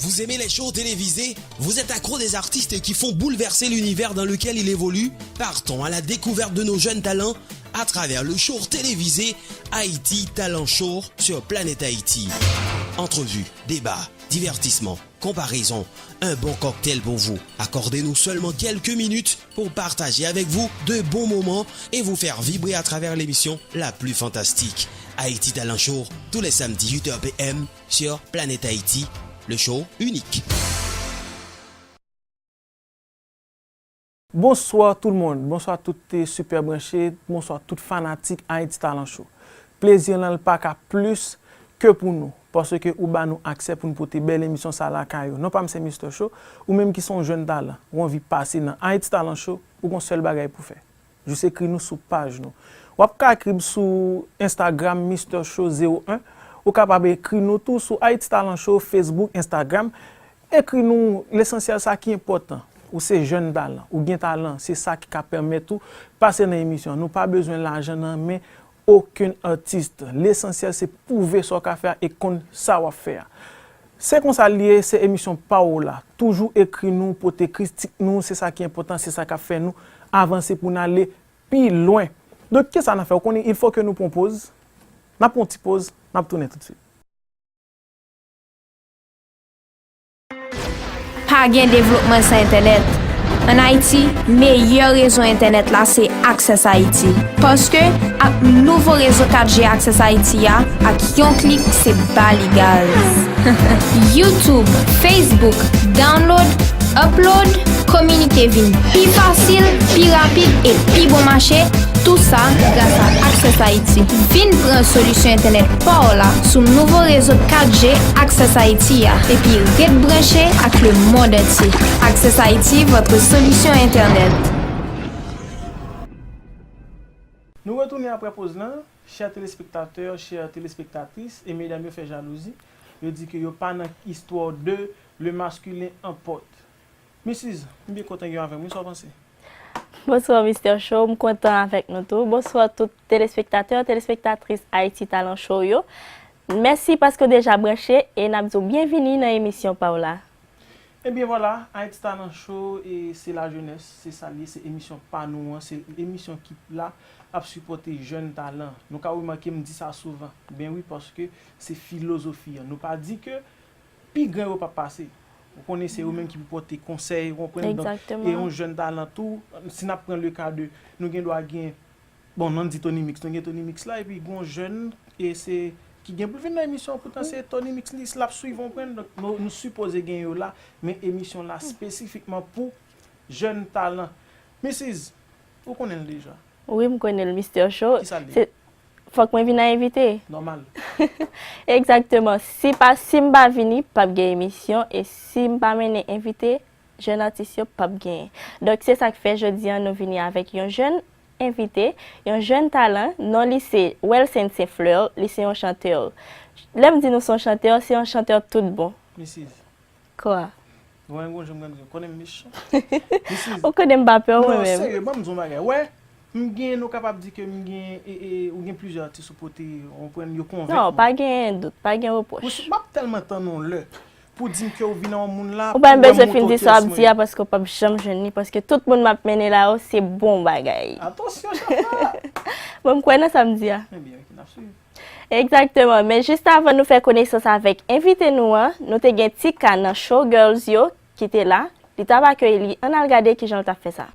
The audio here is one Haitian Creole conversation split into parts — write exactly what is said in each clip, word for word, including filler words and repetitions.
Vous aimez les shows télévisés ? Vous êtes accro des artistes qui font bouleverser l'univers dans lequel ils évoluent ? Partons à la découverte de nos jeunes talents à travers le show télévisé Haïti Talent Show sur Planète Haïti. Entrevue, débat, divertissement, comparaison, un bon cocktail pour vous. Accordez-nous seulement quelques minutes pour partager avec vous de bons moments et vous faire vibrer à travers l'émission la plus fantastique. Haïti Talent Show, tous les samedis huit heures P M sur Planète Haïti, le show unique. Bonswa tout moun, bonswa tout te sipè branche, bonswa tout fanatik Haïti Talent Show. Plezi an l pa ka plis ke pou nou, paske ou ba nou aksè pou n pote bèl emisyon sa lakay ou. Non pa m se Mister Show, ou menm ki se yon jèn talan, ou anvi pase nan Haïti Talent Show, ou gon sèl bagay pou fè. Jis ekri nou sou paj nou. W ap ka ekri m sou Instagram Mister Show zewo en, ou kapab ekri nou tou sou Haïti Talent Show, Facebook, Instagram. Ekri nou, lesansyèl sa ki enpòtan. Ou se jèn talan, ou gen talan, se sa ki ka pèmèt ou pase nan emisyon an. Nou pa bezwen lajan nan men okenn atis. Lesansyèl se pwouve sa w ka fè a e konn sa w ap fè a. Se konsa l ye, se emisyon pa w la. Toujou ekri nou, pote kritik nou, se sa ki enpòtan, se sa k ap fè nou avanse pou n ale pi lwen. Donk, kisa n ap fè? Ou konnen, il faut que nou pran poz. N ap pran yon ti poz, n ap tounen toutswit. Pa gen devlopman san entènèt. Ann Ayiti, meyè rezo entènèt la se Access Haïti. Paske, ak nouvo rezo kat G Access Haïti a, ak yon klik, se ba li gaz. YouTube, Facebook, download, upload, kominike vin pi fasil, pi rapid e pi bon mache, tou sa gras a Access Haïti. Vin pran solisyon entènèt pa w la sou nouvo rezo kat G Access Haïti a, epi ret branche ak lemonn antye. Access Haïti, votre solution internet. Nou retounen apre poz lan. Chè telespektatè, chè telespektatris, e medam yo fè jalouzi, yo di ke yo pa nan istwa de le masculin en porte. Missis, m byen kontan gen w avè m, wi, sa w panse? Bonswa Mister Show, m kontan avèk nou tou. Bonswa tout telespektatè, telespektatris Haïti Talent Show yo. Mèsi paske w deja branche e n ap di w byenvini nan emisyon pa w la. Ebyen vwala, Haïti Talent Show e se lajenès, se sa l ye, se emisyon pa nou an, se emisyon ki la ap sipòte jèn talan. Nou ka remake m di sa souvan. Ben wi, paske se filozofi an. Nou pa di ke pi gran yo p ap pase. Ou konnen se yo menm ki pou pote konsèy, ou konprann? Donk, e yon jèn talan tou, si n ap pran le ka de, nou gen dwa gen, bon, n ann di Tony Mix, nou gen Tony Mix la, epi gon jèn, e se, ki gen pou l vin nan emisyon an, poutan se Tony Mix li, l ap swiv, ou konprann? Donk, nou, nou sipoze gen yo la, men emisyon la espesifikman pou jèn talan. Missis, ou konnen l deja. Wi, m konnen l, Mister Show. Kisa l ye? Fòk mwen vin ak envite. Nòmal. Egzakteman. Si pa, si m pa vini, p ap gen emisyon. E si m pa mennen envite, jèn atis yo p ap genyen. Donk, se sa k fè jodi a, nou vini avèk yon jèn envite, yon jèn talan. Non li se Welsen Saint Fleur, li se yon chantè. Lè m di nou se yon chantè, se yon chantè tout bon. Missis. Kwa? Wè, yon jan m gade, konnen m mechan. Missis. Ou konnen m pa pè w mwen menm. Non, serye, ban m di w yon bagay. Wè, m gen, nou kapab di ke m gen, e, e, ou gen plizyè atis ou pote, ou konprann, yo konvenk mwen. Non, pa gen dout, pa gen repwòch. M ap tèlman tann yon lè pou di m ke ou vin nan yon moun la, ou pa menm bezwen fin di sa w ap di a, paske w p ap janm jwenn li, paske tout moun m ap mennen la yo, se bon bagay. Atansyon, chèf la! Bon, m kwè nan sa m di a. Ebyen, ok, n ap swiv. Egzakteman, men jis avan nou fè konesans avèk envite nou an, nou te gen Tika nan Showgirls yo ki te la, li t ap akeyi li, ann al gade kijan l t ap fè sa.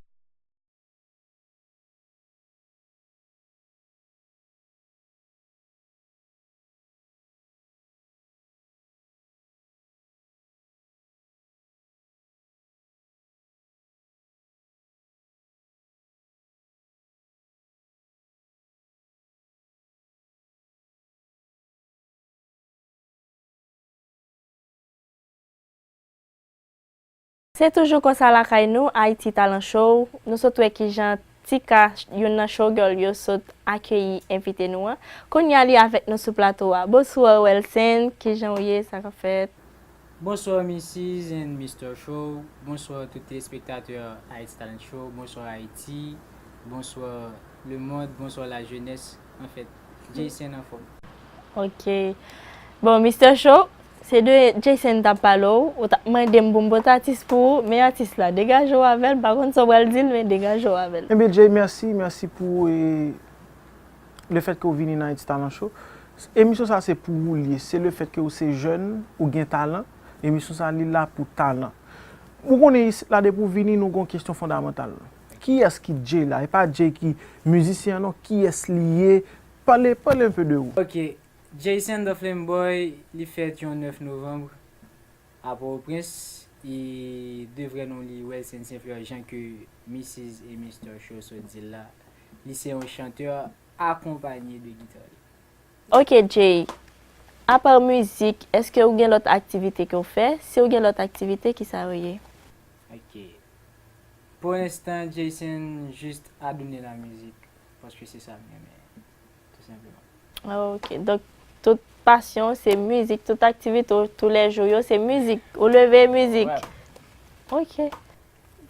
Se toujou konsa lakay nou, Haïti Talent Show. Nou sot wè kijan Tika, youn nan showgirl yo, sot akeyi envite nou an. Kounye a, li avèk nou sou plato a. Bonswa, Welsen. Kijan w ye? Sa k ap fèt? Bonswa, Missis and Mister Show. Bonswa, tout telespektatè Haïti Talent Show. Bonswa, Ayiti. Bonswa, lemonn. Bonswa, lajenès. Anfèt, Jayson anfòm. Ok. Bon, Mister Show, Se de Jayson t ap pale w, ou t ap mande m pou m pote atis pou ou, men atis la, degaje w avè l, m pa konn sa w pral di l, men degaje w avè l. Ebyen, Jay, mèsi, mèsi pou, e, lefètke w vini nan It's Talent Show. Emisyon sa se pou ou l ye, se lefètke ou se jèn, ou gen talan, emisyon sa li la pou talan. Ou konnen isit la depi w vini nou gon kesyon fondamantal. Kiyès ki Jay la? E pa Jay ki mizisyen an non, kiyès li ye? Pale, pale un peu de ou. Ok, Jayson the Flame Boy, li fèt yon nèf novanm a Pòtoprens, e de vrè non li Welson Saint Fleur, jan ke Missis e Mister Show sot di l la. Li se yon chantè akonpanye de gita li. Ok, Jay, apa mizik, èske ou gen lòt aktivite ke w fè? Si w gen lòt aktivite, kisa yo ye? Ok. Pou lenstan, Jayson jis adone la mizik, paske se sa m renmen, tou senpleman. Ah, ok, donk tout pasyon w se mizik, tout aktivite w toulèjou yo se mizik, ou leve mizik. Ouais. Ok.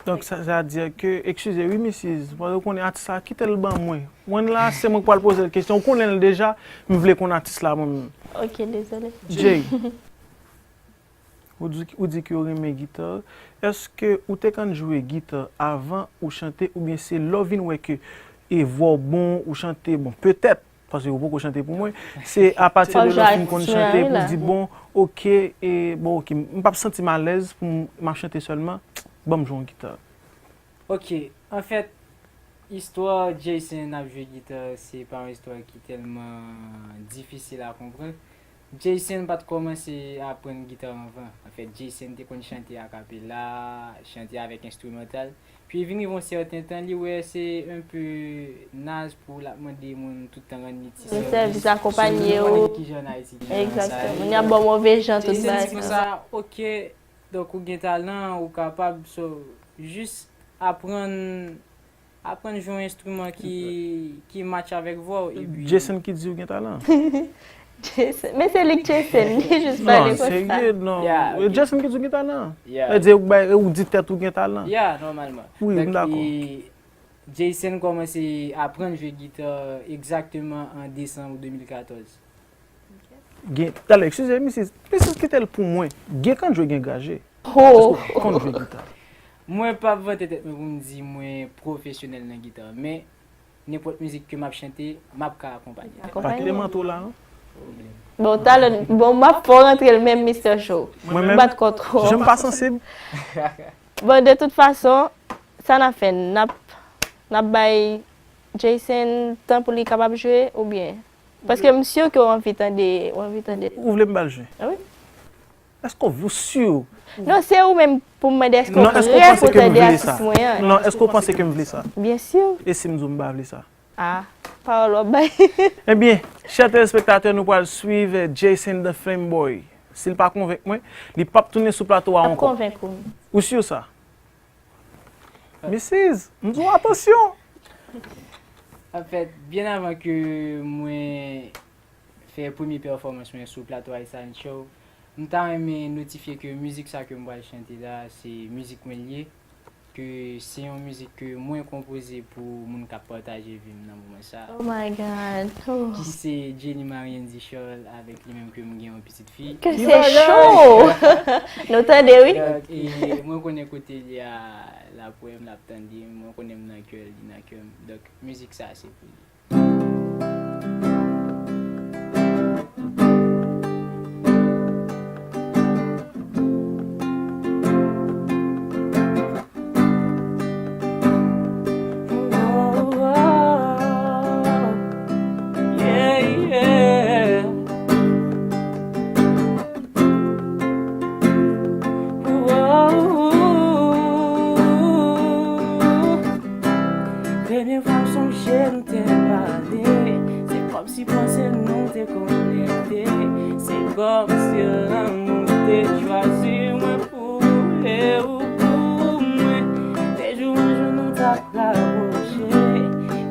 Donk, sa, sa vle di ke, eskize wi, misye, paske w konnen atis la, kite l ban mwen. Mwen la, se mwen k pral poze l kesyon. Ou konnen l deja, m vle konn atis la mwen menm. Ok, dezole. Jay, ou di, ou di ke w renmen gita. Èske ou te konn jwe gita avan ou chante, oubyen se lè w vin wè ke e vwa w bon, ou chante bon? Petèt, paske ou poko chante pou mwen. Se apati de lè w fin konn chante pou w di, bon, ok, e, bon, ok, m p ap santi m alèz pou m, m ap chante sèlman, ban m jwe yon gita. Ok, anfèt, istwa Jayson ap jwe gita, se pa yon istwa ki tèlman difisil a konprann. Jayson pa t kòmanse aprann gita anvan. Anfèt, Jayson te konn chante akapela, chante avèk enstrimantal. Pi vin rive yon sèten tan, li wè se un peu naze pou l ap mande moun tout tan rann li ti sèvis, sèvis, akonpanye w. Kijan Ayiti ki jan sa ye. Egzakteman. Moun y ap ba w move jan, tout bagay. Jayson di konsa, ok, donk ou gen talan, ou kapab, so, jis aprann, aprann jwe yon enstriman ki, ki match avèk vwa w, epi Jayson ki di ou gen talan. Jayson, men se li k Jayson, li jis pale konsa. Non, serye, non. Yeah, ok. Jayson ki di w gen talan. Yeah. Sa vle di ou bay, ou di tèt ou gen talan. Yeah, nòmalman. Wi, m dakò. Donk, e, Jayson kòmanse aprann jwe gita egzakteman an desanm de mil katòz. Gen, talè, eskize, misye, misye kite l pou mwen. Gen konn jwe, gen gaje. Oh! Èske w konn jwe gita? Mwen p ap vante tèt mwen pou m di mwen pwofesyonèl nan gita, men nenpòt mizik ke m ap chante, m ap ka akonpanye. Akonpanye. Pa kite manto la, non? Bon, talè, bon, m ap fè w rantre l menm, Mister Show. Mwen menm? M bat kont ou. Jan m pa sansib. Bon, de tout fason, sa n ap fè, n ap, n ap bay Jayson tan pou li kapab jwe, oubyen? Paske m si ke w anvi tande, w anvi tande. Ou vle m ba l jwe? Ah wi. Èske w si? Non, se ou menm pou m mande èske w prè pou tande atis mwen an. Non, èske w panse ke m vle sa? Byen si. E si m di w m pa vle sa? Ah, pawòl w ap bay. Ebyen, chè telespektatè, nou pral swiv Jayson the Flame Boy. Si l pa konvenk mwen, li p ap tounen sou plato a ankò. Ap konvenk ou. Ou si sa? Missis, m di w atansyon! Anfèt, byen avan ke mwen fè premye pèfòmans mwen sou plato Ayisyen Show, m ta renmen notifye ke mizik sa ke m pral chante la, se mizik mwen l ye, ke se yon mizik ke mwen konpoze pou moun k ap pataje vi m nan moman sa. Oh my God. Oh. Ki se Jenny Mariandy Charles, avèk li menm ke m gen yon pitit fi. Ke se cho! Nou tande, wi. Donk, e, mwen konnen kote li a, l ap wè m, l ap tande m, mwen konnen m nan kè l, li nan kè m. Donk, mizik sa, se pou li. Premye fwa m sonje nou te pale, se kòmsi panse nou te konekte. Se kòmsi lanmou te chwazi mwen pou ou e ou pou mwen. De jou an jou nou t ap rapwoche,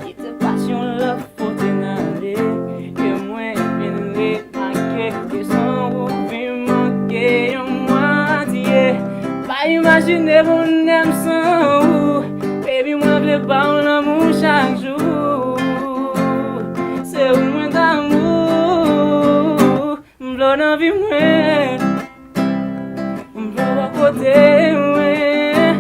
kite pasyon love pote n ale. E mwen vin remake ke san ou vin manke yon mwatye. Pa imajine bonè m san ou. Baby, mwen vle ba w lanmou chak jou. Se ou mwen damou. M vle w nan vi mwen. Te mwen,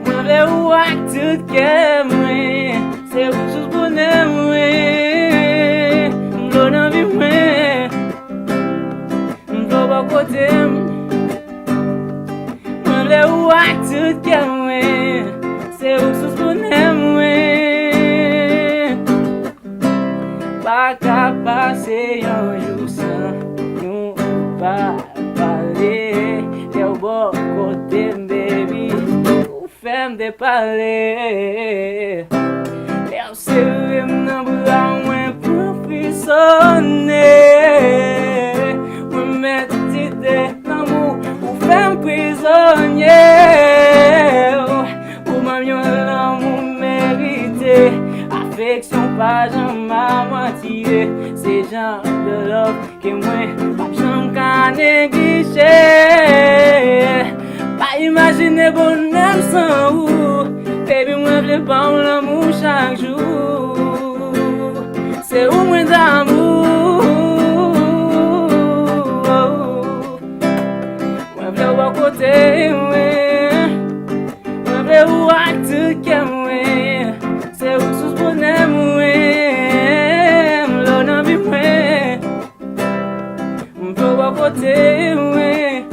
mwen vle ou ak tout kè mwen. Se ou sous bonè mwen. M vle w nan vi mwen. M vle w bò kote m. Mwen vle ou ak tout kè mwen. Se ou sous bonè mwen. Pa ka pase yon jou san nou pa pale. Lè w bò kote m, baby, ou fè m depale. Lè w sere m nan bra w, mwen pran prizone. Mwen mèt tite lanmou, ou fè m prizonye. Ou ban m yon lanmou merite. Afeksyon pa janm amwatiye. Se jan de love ke mwen p ap janm ka neglije. Pa imajine bonè m san ou. Baby, mwen vle ba w lanmou chak jou. Se ou mwen damou. Mwen vle w bò kote mwen. Mwen vle ou ak tout kè mwen. Se ou sous bonè mwen. M vle w nan vi mwen. M vle w bò kote mwen.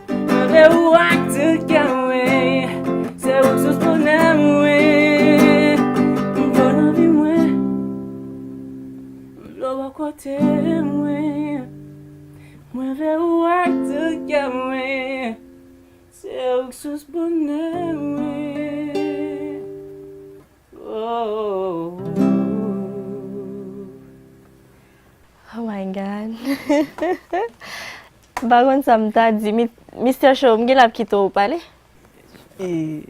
Mwen vle ou ak tout kè mwen. Se ou sous bonè mwen. M vle w nan vi mwen. M vle w bò kote mwen. Mwen vle ou ak tout kè mwen. Se ou k sous bonè mwen. Oh. Oh my God. M pa konn sa m ta di. Mi- Mister Show, m genlè ap kite w pale. E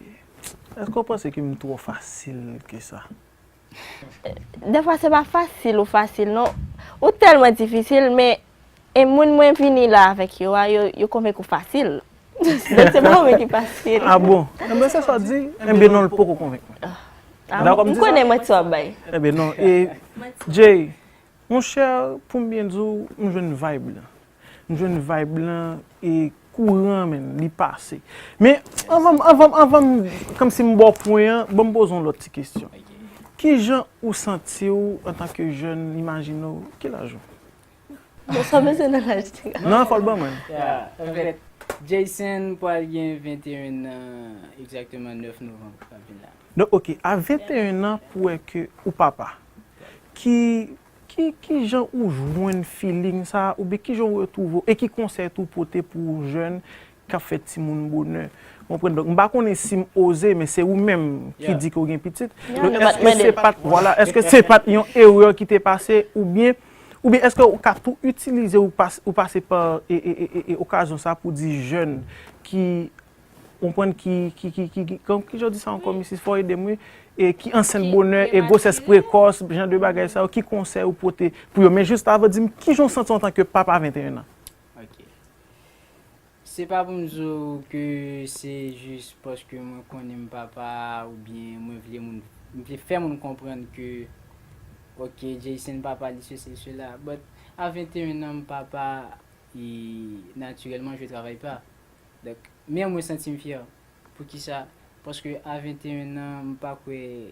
èske w panse ke m twò fasil ke sa? Dèfwa se pa fasil ou fasil non. Ou tèlman difisil, men e moun mwen vini la avèk yo a, yo, yo konvenk ou fasil. Donk se pa ou menm ki fasil. Ah bon? Enben se sa w di? Enben non, l poko konvenk mwen. Ah bon? M konnen manti w ap bay. Enben non. E Jay, monchè, pou m byen di w, m jwenn vibe lan. M jwenn vibe lan e kouran, menn, li pase. Men anvan m, anvan m, anvan m, kòmsi m ba w pwen an, ban m poze w yon lòt ti kesyon. Kijan ou santi w antanke jèn, imajine w, ki laj ou? Bon, sa bezwen nan laj ti. Non, fò l ban mwen. Anfèt, Jayson pral gen venteyen an egzakteman nèf novanm k ap vin la. Donk, ok, a venteyen an, pou wè ke ou papa, ki, ki, ki jan ou jwenn feeling sa, oubyen ki jan ou retwouve w, e ki konsèy tou pote pou jèn k ap fè timoun bonè? Konprann? Donk, m pa konnen si m oze, men se ou menm ki di ke w gen pitit. Donk, èske se pa t, vwala, èske se pa t yon erè ki te pase, oubyen Oubyen èske ou ka tou itilize ou pase pa okazyon sa pou di jèn ki konprann ki, ki, ki, ki, ki, ki jan w di sa ankò, misis, fò w ede m wi, e ki ansent bonè e gwosès prekòs, jan de bagay sa yo, ki konsèy ou pote pou yo? Men jis avan, di m kijan w santi w antanke papa venteyen an? Se pa pou m di w ke se jis paske mwen konnen m papa oubyen mwen vle moun, m vle fè moun konprann ke ok, Jayson papa li sesi, li sela, but a venteyen an m papa e natirèlman je travay pa. Donk, men mwen santi m fyè. Poukisa? Paske a venteyen an m pa kwè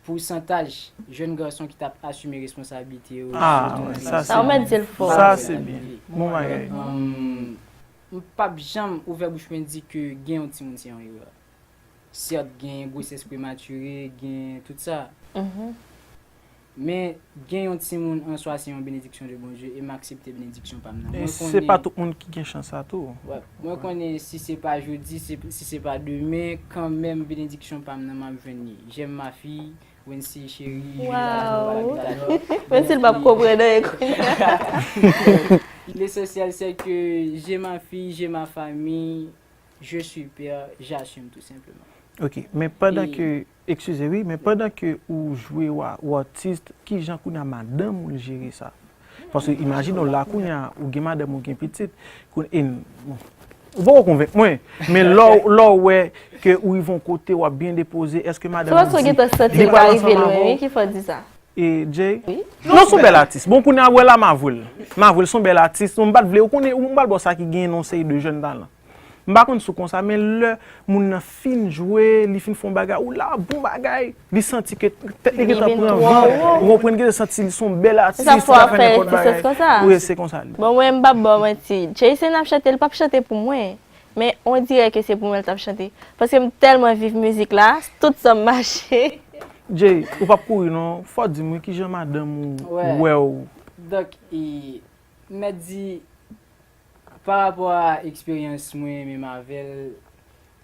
pousantaj jèn gason ki t ap asime responsablite yo. Ah, sa se Sa w mèt di l fò. Sa se byen. Bon bagay. M p ap janm ouvè bouch mwen di ke gen yon timoun se yon erè. Sèt, gen gwosès prematire, gen tout sa. Men gen yon timoun an swa se yon benediksyon de Bondye e m aksepte benediksyon pa m nan. E se pa tout moun ki gen chans sa tou. Mwen konnen si se pa jodi, si se pa demen, kanmenm benediksyon pa m nan m ap jwenn li. J'aime ma fille, Wency chérie. Wow. Wency l p ap konprann anyen kounye a. L'essentiel c'est que j'ai ma fille, j'ai ma famille, je suis père, j'assume tout simplement. Ok, men pandan ke, eskize wi, men pandan ke ou jwe, w atis, kijan kounye a madanm ou l jere sa? Paske imajine w la kounye a, ou gen madanm ou gen pitit, ou poko konvenk mwen, men lè w wè ke ou rive yon kote w ap byen depoze, èske madanm ou di, li pral ansanm avè w? Ki fè w di sa? E Jay? Non, se yon bèl atis. Bon, kounye a, wè la m avwe l. M avwe l, se yon bèl atis. M pa t vle, ou konnen, m pral ba w sa ki gen yon seri de jèn talan. M pa konn si w konsa, men lè moun nan fin jwe, li fin fè yon bagay, ou la, bon bagay, li santi ke tèt li gentan pran vi, ou konprann, gentan santi li se yon bèl atis, li ka fè nenpòt bagay. Wi, se konsa li. Bon, mwen, m p ap ba w manti. Jayson ap chante, li p ap chante pou mwen. Men, on dirè ke se pou mwen li t ap chante. Paske m tèlman viv mizik la, tout san m mache. Jay, ou p ap kouri non, fò w di m wi, kijan madanm ou wè w? Donk, e, m mèt di, pa rapò a eksperyans mwen menm avè l,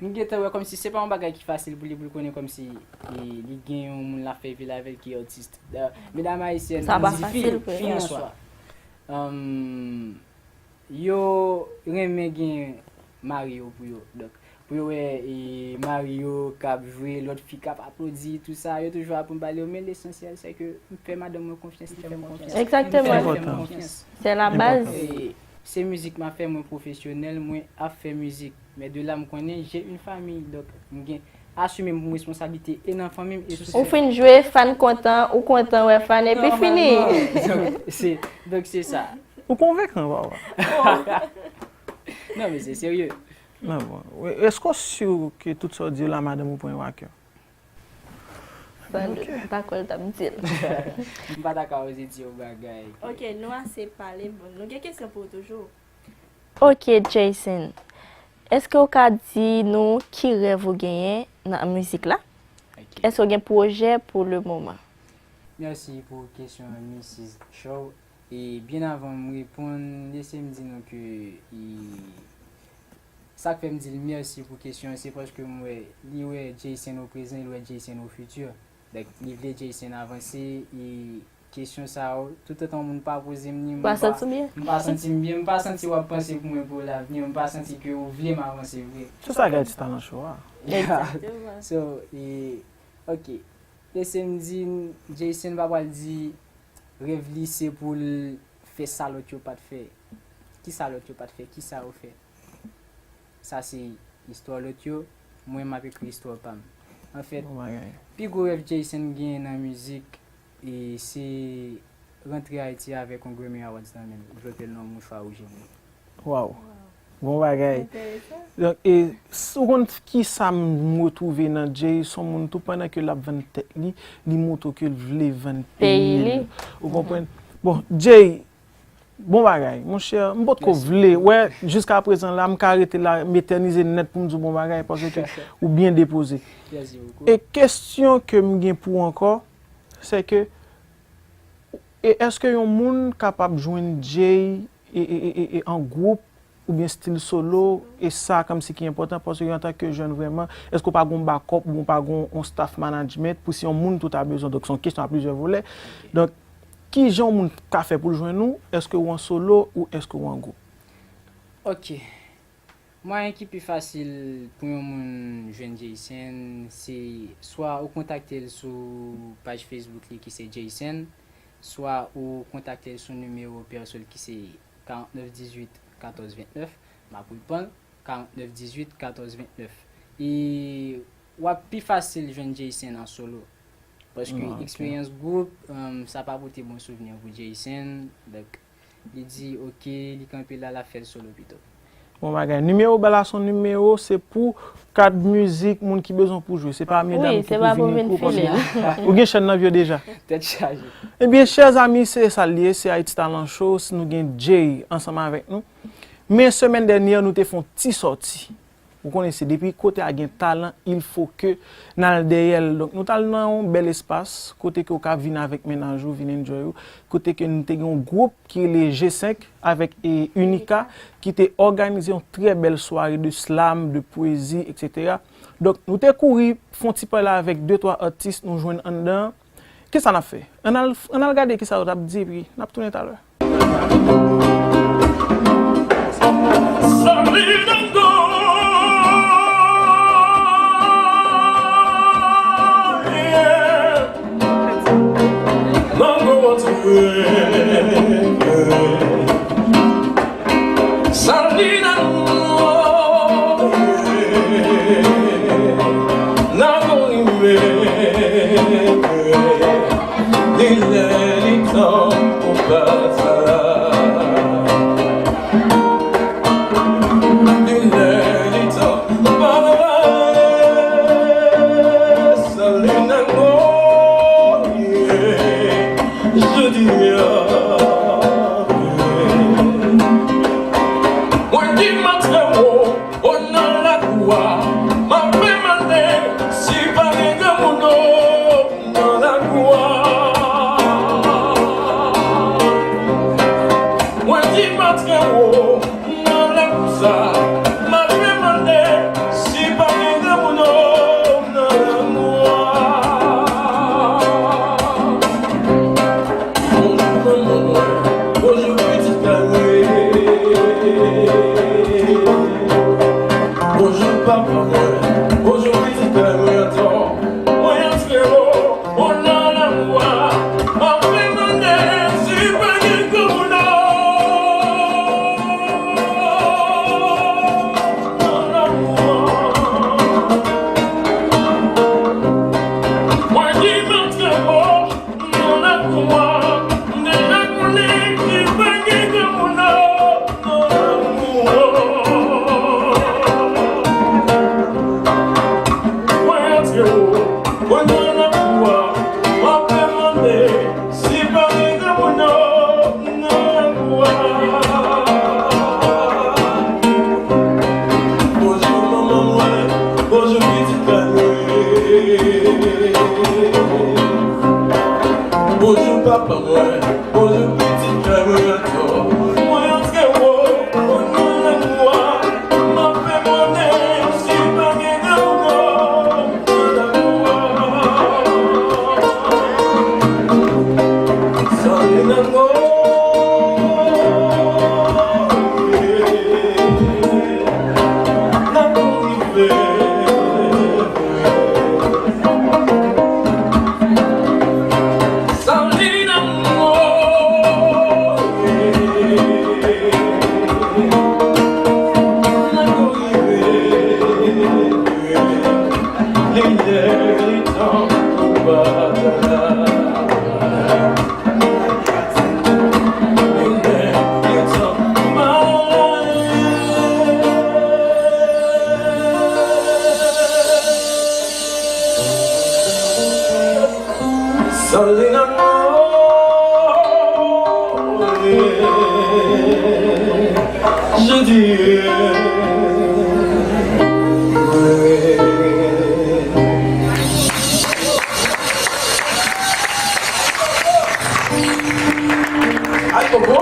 m gentan wè kòmsi se pa yon bagay ki fasil pou li, pou l konnen kòmsi, e, li gen yon moun l ap fè vil avè l ki atis. Medam ayisyèn, tifi, fi an swa, yo renmen gen mari yo pou yo. Donk, pou yo wè, e, mari yo k ap jwe, lòt fi k ap aplodi, tout sa, yo toujou ap pale yo, men lesansyèl, se ke m fè madanm mwen konfyans, li fè m konfyans. Egzakteman. Se la baz. E se mizik m ap fè, mwen pwofesyonèl, mwen ap fè mizik. Men de la, m konnen j'ai une famille, donk m gen asime m responsabilite e nan fanmi m e sou sèn. Ou fin jwe, fan kontan, ou kontan wè fan, epi fini. Donk, se, donk se sa. Ou konvenkan, papa. Non, men se serye. Nan bon. Èske w si ke tout sa w di yo la, madanm ou pran yo a kè? Sa, m pa kwè l t ap di l. M pa ta ka oze di yon bagay. Ok, nou ase pale, bon, nou gen kesyon pou ou toujou. Ok, Jayson, èske w ka di nou ki rèv ou genyen nan mizik la? Ok. Èske w gen pwojè pou le moman? Mèsi pou kesyon an, misis Shaw. E byen avan m reponn, lese m di nou ke, e, sa k fè m di l mèsi pou kesyon an, se paske m wè, li wè Jayson o prezan, li wè Jayson o fiti. Donk, li vle Jayson avanse, e kesyon sa yo, toutotan moun pa poze m li, m pa, m pa santi m byen, m pa santi w ap panse pou mwen pou lavni, m pa santi ke ou vle m avanse vre. Se sa k fè ti talan cho a. Egzakteman. So, e, ok. Lese m di n, Jayson pa pral di rèv li se pou l fè sa lòt yo pa t fè. Kisa lòt yo pa t fè? Kisa yo fè? Sa se istwa lòt yo, mwen m ap ekri istwa pa m. Anfèt, pi gwo rèv Jayson genyen nan mizik, e se rantre Ayiti avèk yon Grammy Awards nan men l, dlope l nan yon mouchwa wouj e nwa. Waw. Bon bagay. Enteresan. Donk, e, s-, ou konn kisa m retwouve nan Jay, s on moun tou pandan ke l ap vann tèt li, li montre ke l vle vann peyi l. Ou konprann? Bon, Jay, bon bagay, monchè, m potko vle wè, jiska prezan la, m ka rete la, m etènize nèt pou m di w bon bagay, paske ou byen depoze. Mèsi bokou. E kesyon ke m gen pou w ankò, se ke, e èske yon moun kapab jwenn Jay e, e, e, e, e an gwoup oubyen stil solo, e sa kòmsi ki enpòtan, paske antanke jèn vrèman, èske w pa gon backup, oubyen w pa gon on staff management pou si yon moun tou ta bezwen? Donk, se yon kesyon a plizyè volè. Donk, kijan yon moun ka fè pou l jwenn ou? Èske w an solo ou èske w an gwoup? Ok. Mwayen ki pi fasil pou yon moun jwenn Jayson, se swa ou kontakte l sou paj Facebook li ki se Jayson, swa ou kontakte l sou nimewo pèso l ki se karant nèf dizuit katòz vennèf, m ap repann, karant nèf dizuit katòz vennèf. E w ap pi fasil jwenn Jayson an solo. Paske eksperyans gwoup, um, sa pa pote bon souvni pou Jayson. Donk, li di, ok, li kanpe la, l ap fè l solo pito. Bon bagay. Nimewo ba la se yon nimewo, se pou kad mizik, moun ki bezwen pou jwe. Se pa medam ki pou vini pou kòb li. Ou gen chèn nan vye deja. Tèt chaje. Ebyen, chè zami, se sa l ye, se Haiti Talent Show, si nou gen Jay ansanm avèk nou. Men semèn dènyè, nou te fè yon ti sòti. Ou konnen se depi kote a gen talan, il faut que n al dèyè l. Donk, nou t al nan yon bèl espas, kote ke w ka vin avèk mennaj ou, vin enjoy ou, kote ke nou te gen yon gwoup ki rele G senk avèk, e, Unica, ki te òganize yon trè bèl sware de slam, de pwezi, et cetera. Donk, nou te kouri fè yon ti pale avèk de twa atis nou jwenn anndan an. Kisa n ap fè? Ann al, ann al gade kisa yo t ap di, epi n ap tounen talè. Salina, nan gon rimè, li lè li tan pou pasa. Li lè li Mwen ki mèt kè mò nan lakou a, m deja konnen ki pa gen granmoun nan lakou a. Mwen antre wo, mwen nan lakou a, m ap mande si pa gen granmoun nan lakou a. Bonjou manman mwen, bonjou pitit la mwen. Bonjou papa mwen, bonjou pitit la mwen ankò. Mwen antre wo, o non lanmou a, m ap fè konnen si pa gen granmoun nan lakou a. Sòl li nan gwo. Nan pou rive. Sòl li nan gwo. Nan pou rive. Li lè, li tan pou pata. Sòl li nan mò. Je dis. Ay, koko.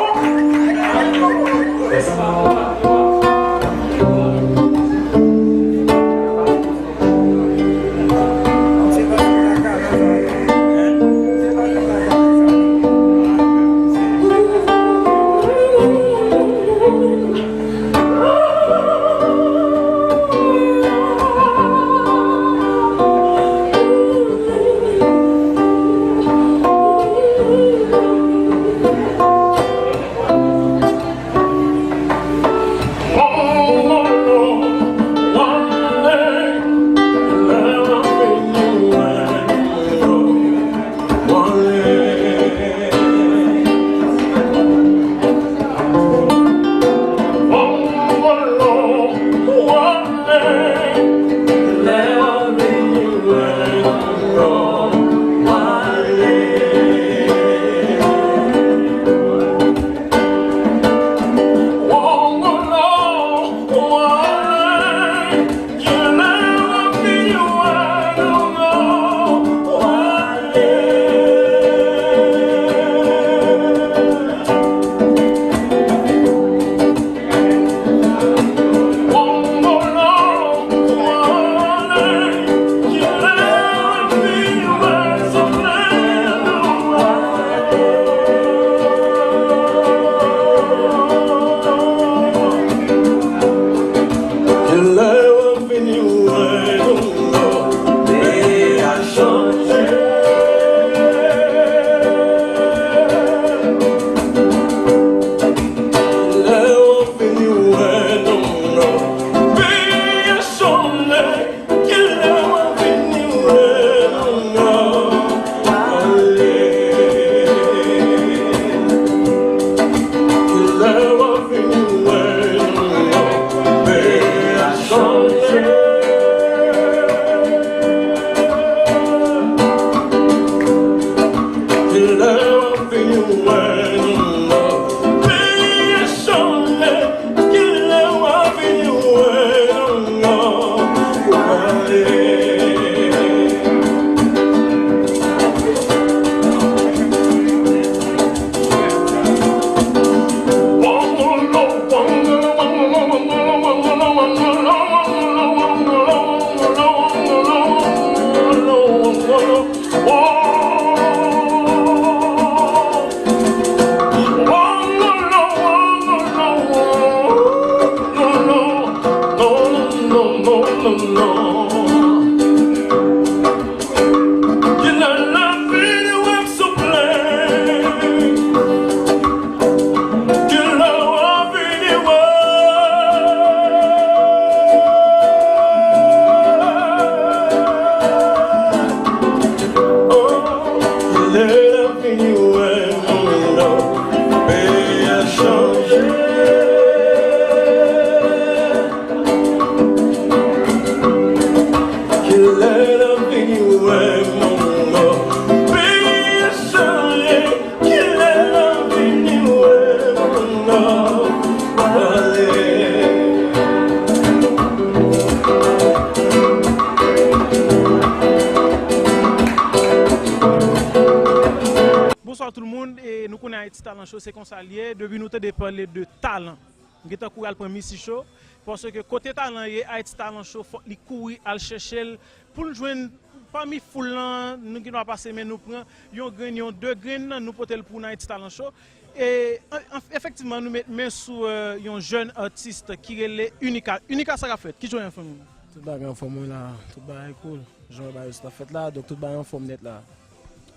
Bonswa tout moun, e nou konnen Haïti Talent Show se konsa l ye, depi nou tande pale de talan, m gentan kouri al pran Missy Show, paske kote talan ye, Haïti Talent Show fòk li kouri al chèche l pou l jwenn pami foul lan, nou gendwa pase men nou pran yon grenn, yon de grenn, nou pote l pou Haïti Talent Show. E an- an- efektivman, nou met men sou eh, yon jèn atis ki rele Unica. Unica, sa k ap fèt? Ki jan w ye, fanmi? Tout bagay anfòm, wi, la. Tout bagay cool. Jan bagay yo sot ap fèt la, donk tout bagay anfòm nèt la.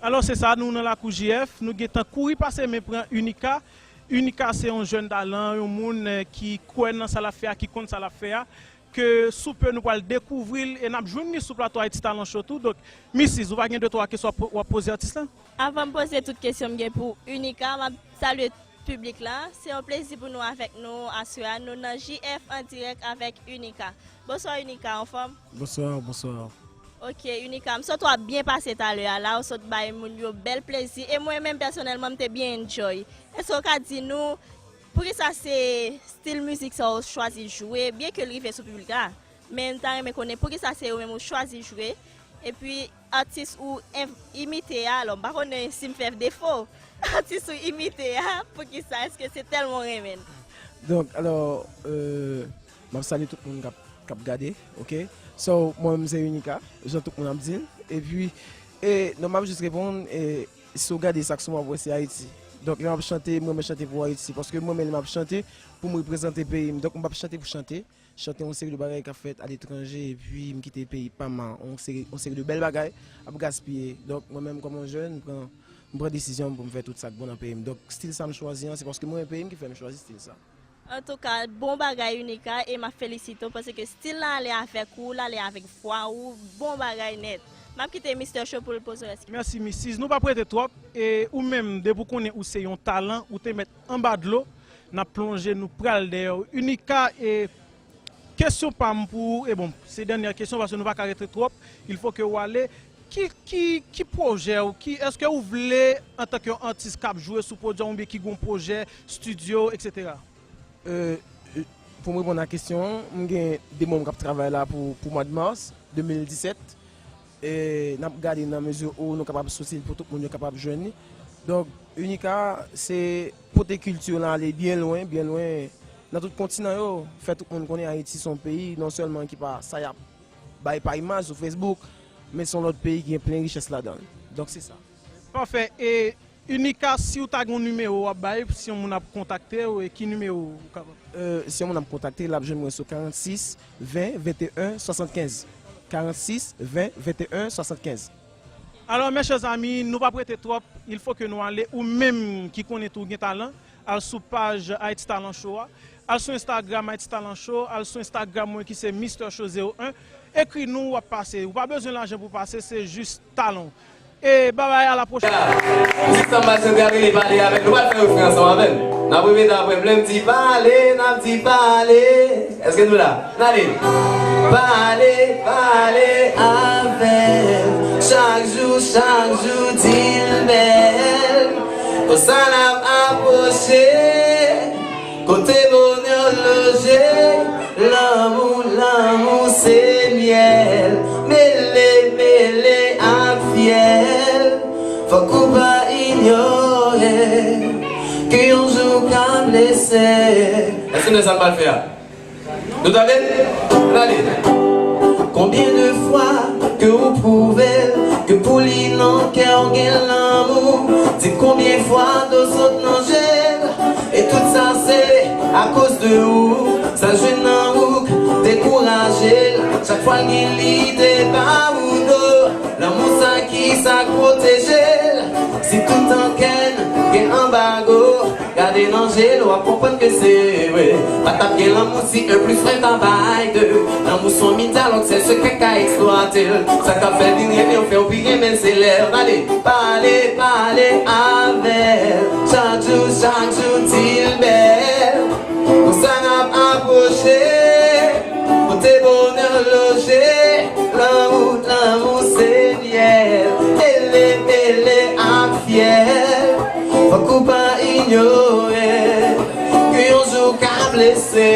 Alò, se sa, nou nan lakou J F, nou gentan kouri pase men pran Unica. Unica se yon jèn talan, yon moun eh, ki kwè nan sa l ap fè a, ki konn sa l ap fè a. Ke sou pe nou pral dekouvri l e n ap jwenn li sou plato Haïti Talent Show tou. Donk, Missy, ou pa gen de twa kesyon w ap po- w ap poze atis la? Avan m poze tout kesyon m gen pou Unica, m ap salye piblik la. Se yon plezi pou nou avèk nou aswè a. Nou nan J F an dirèk avèk Unica. Bonswa Unica, anfòm? Bonswa, bonswa. Ok, Unica, m santi w ap byen pase talè a la, ou sot bay moun yo bèl plezi. E mwen menm pèsonèlman, m te byen enjoy. Èske w ka di nou poukisa se stil mizik sa ou chwazi jwe, byen ke l rive sou piblik la? Men m ta renmen konnen poukisa se yo menm ou chwazi jwe, epi atis ou env- imite a, alò, m pa konnen si m fè defo. Atis ou imite a, poukisa? Èske se tèlman w renmen l? Donk, alò, euh, m ap salye tout moun k ap k ap gade, ok? So, mwen menm se Unica, jan tout moun ap di l. Epi, e, non, m ap jis reponn, e, si w gade sak sou mwen, w ap wè se Ayiti. Donk, lè m ap chante, m renmen chante pou Ayiti, paske m renmen lè m ap chante pou m reprezante peyi m. Donk, m p ap chante pou chante. Chante yon seri de bagay k ap fèt aletranje, epi m kite peyi pa m, yon seri, yon seri de bèl bagay ap gaspiye. Donk, mwen menm, kòm yon jèn, m pran, m pran desizyon m pou m fè tout sa k bon nan peyi m. Donk, stil sa m chwazi an, se paske m renmen peyi m ki fè m chwazi stil sa. Antouka, bon bagay Unica, e m ap felisite w, paske stil la ale avèk ou, l ale avèk vwa ou, bon bagay nèt. M ap kite Mister Show pou l poze rès. Mèsi, Missis. Nou p ap rete twòp, e ou menm, depi w konnen ou se yon talan, ou te mèt anba dlo, n ap plonje, nou pral dèyè w. Unica, e kesyon pa m pou ou, e bon, se dènyè kesyon, paske nou pa ka rete twòp, il faut que w ale. Ki, ki, ki pwojè w, ki, èske ou vle, antanke yon atis k ap jwe sou pwodui w, oubyen ki gen yon pwojè, estidyo, etsetera? Euh, euh, pou m reponn a kesyon an, m gen de moun k ap travay la pou, pou mwa de mas de mil disèt. E n ap gade nan mezi ou nou kapab soti l pou tout moun yo kapab jwenn li. Donk, Unica, se pote kilti w lan ale byen lwen, byen lwen nan tout kontinan yo. Fè tout moun konnen Ayiti se yon peyi, non sèlman ki pa sa y ap bay pa imaj sou Facebook, men se yon lòt peyi ki gen plen richès ladan l. Donk, se sa. Pafè. E Unica, si w ta gen yon nimewo w ap bay, si yon moun ap kontakte w, e ki nimewo ou kapab? Euh, si yon moun ap kontakte, l ap jwenn mwen sou karannsis ven venteyen swasannkenz. Karannsis ven venteyen swasannkenz. Alò, mes chers amis, nou p ap rete twòp, il faut que nou ale. Ou menm ki konnen tou gen talan, al sou paj Haïti Talent Show a, al sou Instagram Haïti Talent Show, al sou Instagram mwen ki se Mister Show zewo en, ekri nou, w ap pase. Ou pa bezwen lajan pou pase, se jis talan w. E babay, a la pwochèn. Ti samba chante a rele pale avè l. Nou pral fè refren ansanm avè l. N ap repete apre m. Lè m di pale, n ap di pale. Èske nou la? N ale. Pale, pale avè l. Chak jou, chak jou, di l bèl. Konsa n ap apwoche. Kote bonè loje, lanmou, lanmou se myèl. Mele, mele ak fyèl. Fòk ou pa inyore ke yon jou ka blese. Èske nou wè sa m pral fè a? Nou tande? N ale. Konbyen de fwa ke ou pwouve l, ke pou li nan kè w gen lanmou? Di konbyen fwa dlo sot nan je l? E tout sa se akoz de ou. Sa l jwenn nan ou k dekouraje l. Chak fwa l gen lide ba ou do, lanmou sa ki sa k pwoteje l? Si toutan kè n gen anbago, gade nan je l, w ap konprann ke se vre. Pa t ap gen lanmou si un plus un ta bay de. Lanmou s on mil dyalòg, sèl sekrè k ka eksplwate l. Sa k ap fè l vin renmen w, fè w pi renmen l, se lè w pale. Pale, pale avè l. Chak jou, chak jou, di l bèl. Konsa n ap apwoche. Kote bonè loje. Lanmou, lanmou se myèl. Mele, mele ak fyèl. Fòk ou pa inyore ke yon jou ka blese.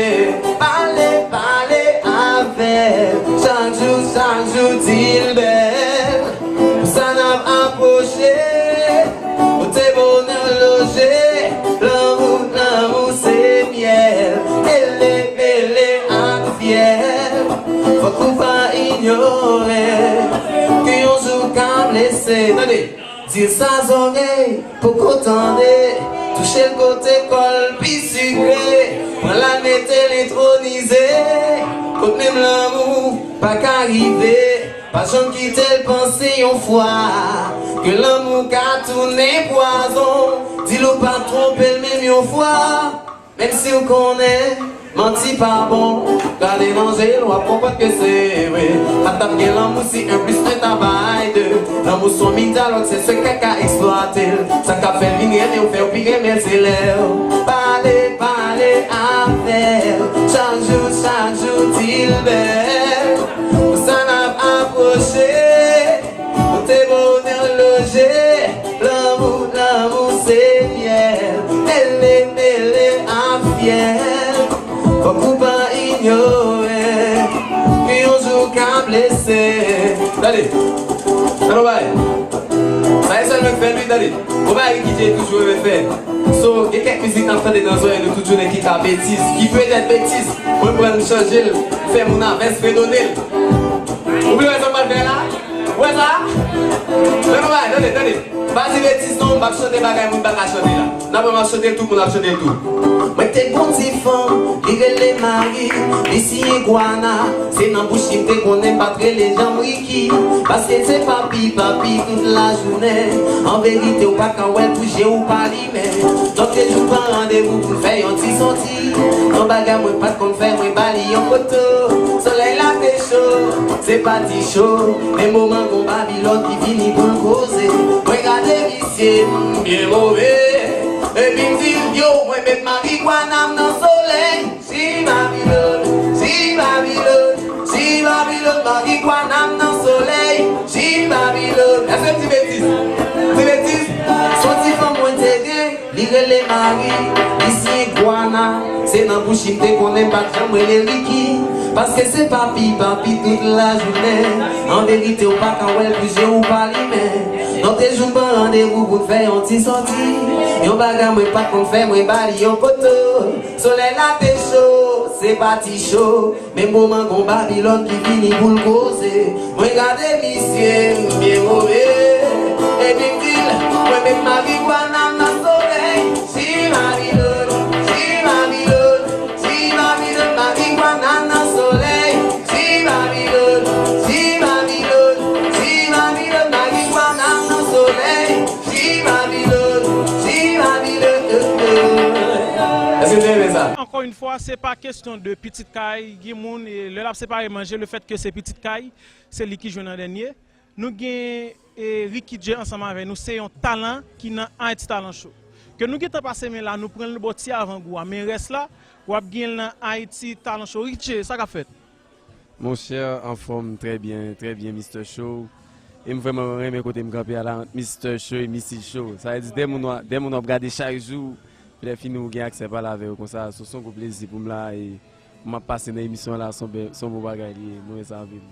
Pale, pale avè l. Chak jou, chak jou, di l bèl. Konsa n ap apwoche. Kote Tande, di l sa zòrèy poko tande, touche l kote kò l pi sikre, pran l al mete l entronize, kot menm lanmou pa ka rive, pa janm kite l panse yon fwa ke lanmou ka tounen pwazon, di l ou pa twonpe l menm yon fwa. Menm si w konnen manti pa bon, gade nan je l, w ap konprann ke se vre. Pa t ap gen lanmou si un plus un ta bay de. Lanmou s on mini dyalòg, se sekrè k ka eksplwate l. Sa k ap fè l vin renmen w, fè w pi renmen l, se lè w pale, pale avè l. Chak jou, chak jou, di l bèl. Konsa n ap apwoche. Kote bonè loje, lanmou, lanmou se myèl. Mele, mele a fyèl. Fòk ou pa inyore ke yon jou ka blese. Tande, tande yon bagay. Sa e sèl mwen k fè l wi, tande. Yon bagay Ricky Jay toujou renmen fè. So, gen kèk mizik n ap tande nan zòrèy nou tout jounen ki ka betiz, ki petèt betiz. Mwen pran m chanje l, fè moun avès fredone l. Ou vle wè sa m pral fè la? Ou wè sa? Tande, tande, tande. Pa di betiz non, m p ap chante bagay moun pa ka chante la. N ap wè m ap chante l, tout moun ap chante l tou. Mwen te gon ti fanm, li rele Mari, li siyen Gwana. Se nan bouch li m te konnen m pa t rele janm Ricky. Paske se papi, papi tout lajounen. An verite, w pa ka wè l pou je w pa limen. Lòt jou pran randevou pou n fè yon ti soti. Yon bagay mwen pa t konn fè, mwen ba li yon foto. Solèy la te cho, se pa ti cho. Men moman gon Babilòn ki vini pou l koze. Mwen gade misye, m byen move. Epi m di l, yo, mwen met marigwana m nan solèy. Si Babilòn, si Babilòn, si Babilòn, marigwana m nan solèy. Si Babilòn. Èske m di betiz? M di betiz? S on ti fanm mwen te gen. Li rele Mari, li siyen Gwana. Se nan bouch li m te konnen m pa t janm rele Ricky. Paske se papi, papi tout lajounen. An verite, w pa ka wè l pou je w pa limen. Lòt jou n pran randevou pou n fè yon ti sòti. Yon bagay mwen pa t konn fè, mwen ba li yon foto. Solèy la te cho, se pa ti cho. Men moman gon Babilòn ki vini pou l koze. Mwen gade misye, m byen move. Epi m di l, mwen met marigwana m nan solèy. Si Babilòn, si Babilòn, si Babilòn, marigwana m nan solèy. Si Babilòn, si Babilòn, si Babilòn, marigwana m nan solèy. Si Babilòn, si Babilòn. Èske w te renmen sa? Ankò yon fwa, se pa kesyon de pitit kay, gen moun, e, lè l ap separe manje, le fèt ke se pitit kay, se li ki jwenn an dènye. Nou gen, e, Ricky Jay ansanm avè nou, se yon talan ki nan Haiti Talent Show. Ke nou gentan pase men la, nou pran l bò ti avangou a, men rès la, w ap gen l nan Haiti Talent Show. Ricky Jay, sa k ap fèt? Monchè, anfòm, trè byen, trè byen, Mister Show. E m vrèman renmen kote m kanpe a la, ant Mister Show e Missy Show. Sa vle di, de moun w a, de moun w ap gade chak jou, lè fini ou gen aksè pale avè yo konsa. So, se yon gwo plezi pou m la, e m ap pase nan emisyon an la, se yon bè-, se yon bon bagay li ye. Mwen renmen sa anpil.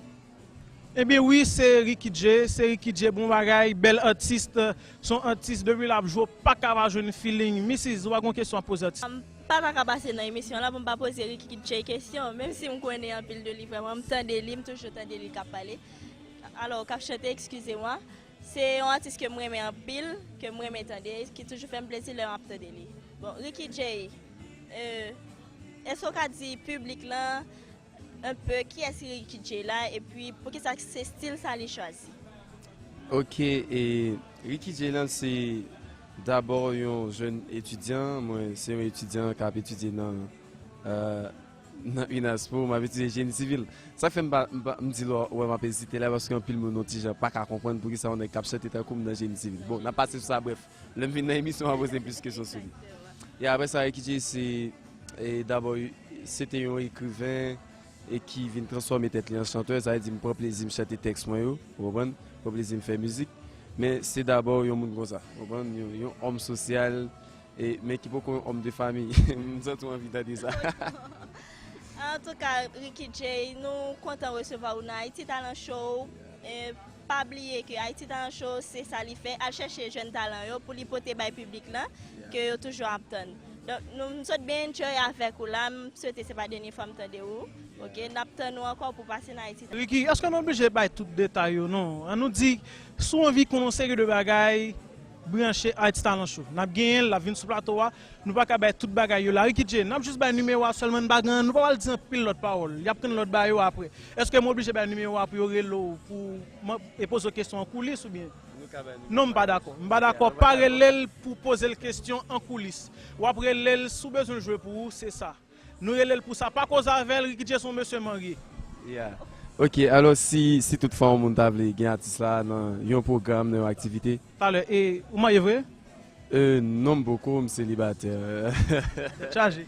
Ebyen wi, se Ricky Jay, se Ricky Jay, bon bagay, bèl atis, se yon atis depi l ap jwe, w pa ka pa jwenn feeling. Missis, ou pa gen kesyon ap poze atis? M pa ta ka pase nan emisyon la pou m pa poze Ricky Jay kesyon, menm si m konnen anpil de li vrèman, m tande li, m toujou tande li k ap pale. Alò, k ap chante, excusez-moi. Se yon atis ke m renmen anpil, ke m renmen tande, ki toujou fè m plezi lè m ap tande li. Bon, Ricky Jay, euh, èske w ka di piblik lan un peu kiyès Ricky Jay la, epi poukisa se stil sa li chwazi? Ok, e Ricky Jay lan se dabò yon jèn etidyan, mwen se yon etidyan k ap etidye nan, euh, nan UNASPO, m ap etidye jeni sivil. Sa k fè m pa, m pa, m di lè w wè m ap ezite la, paske anpil moun yon ti jan pa ka konprann poukisa yon nèg k ap chante tankou m nan jeni sivil. Bon, n ap pase sou sa, brèf. Lè m vin nan emisyon an, poze m plis kesyon sou li. E apre sa, Ricky Jay se, e dabò, se te yon ekriven e ki vin transfòme tèt li an chantè. Sa vle di, m pran plezi m chante tèks mwen yo, ou konprann? Pran plezi m fè mizik. Men se dabò yon moun konsa, ou konprann? Yon, yon òm sosyal, e, men ki poko yon òm de fami. M santi w anvi tande sa. Antouka, Ricky Jay, nou kontan resevwa w nan Haiti Talent Show. E, pa bliye ke Haiti Talent Show, se sa li fè, al chèche jèn talan yo pou li pote bay piblik lan, ke yo toujou ap tann. Donk, nou, m sot byen enjoy avèk ou la. M swete se pa dènye fwa m tande ou. Ok, n ap tann ou ankò pou pase nan Ayiti. Ricky, èske nou oblije bay tout detay yo? Non. An nou di, si w anvi konn yon seri de bagay, branche Haiti Talent Show. N ap genyen l, l ap vin sou plato a. Nou pa ka bay tout bagay yo la. Ricky Jay, n ap jis bay nimewo a sèlman, n pa gen, nou pa pral di anpil lòt pawòl. Y ap konn lòt bagay yo apre. Èske m oblije bay nimewo a pou yo rele w, pou mwen, e poze w kesyon an koulis oubyen? Non, m pa dakò. M pa dakò. Pa rele l pou poze l kesyon an koulis. W ap rele l si w bezwen l jwe pou ou, se sa. Nou rele l pou sa. Pa koze avè l, Ricky Jay se yon mesye marye. Yeah. Ok, alò si, si tout fwa yon moun ta vle gen atis la nan yon pwogram, nan yon aktivite. Talè, e ou marye vre? Euh, non, m poko, m selibatè. Tèt chaje.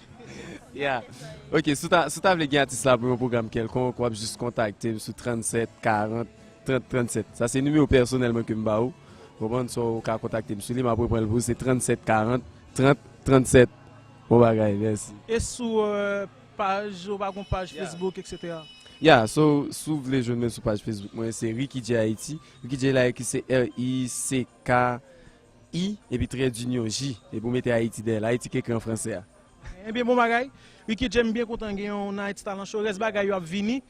Yeah. Ok, si w ta, si w ta vle gen atis la pou yon pwogram kèlkonk, w ap jis kontakte m sou trannsèt karant trant trannsèt. Sa se nimewo pèsonèl mwen ke m ba ou. Konprann? So, ou ka kontakte m sou li, m ap reprann l pou ou, se trannsèt karant trant trannsèt. Bon bagay, mèsi. E sou euh, paj, ou pa gon paj Facebook, et cetera? Yeah, so, si w vle jwenn mwen sou paj Facebook mwen, se Ricky Jay Haiti. Ricky Jay la ekri se R I C K I, epi trè dinyon J, epi w mete Ayiti dèyè l, Ayiti k ekri an fransè a. Ebyen, bon bagay. Ricky Jay, m byen kontan gen w nan Haiti Talent Show. Rès bagay yo ap vini.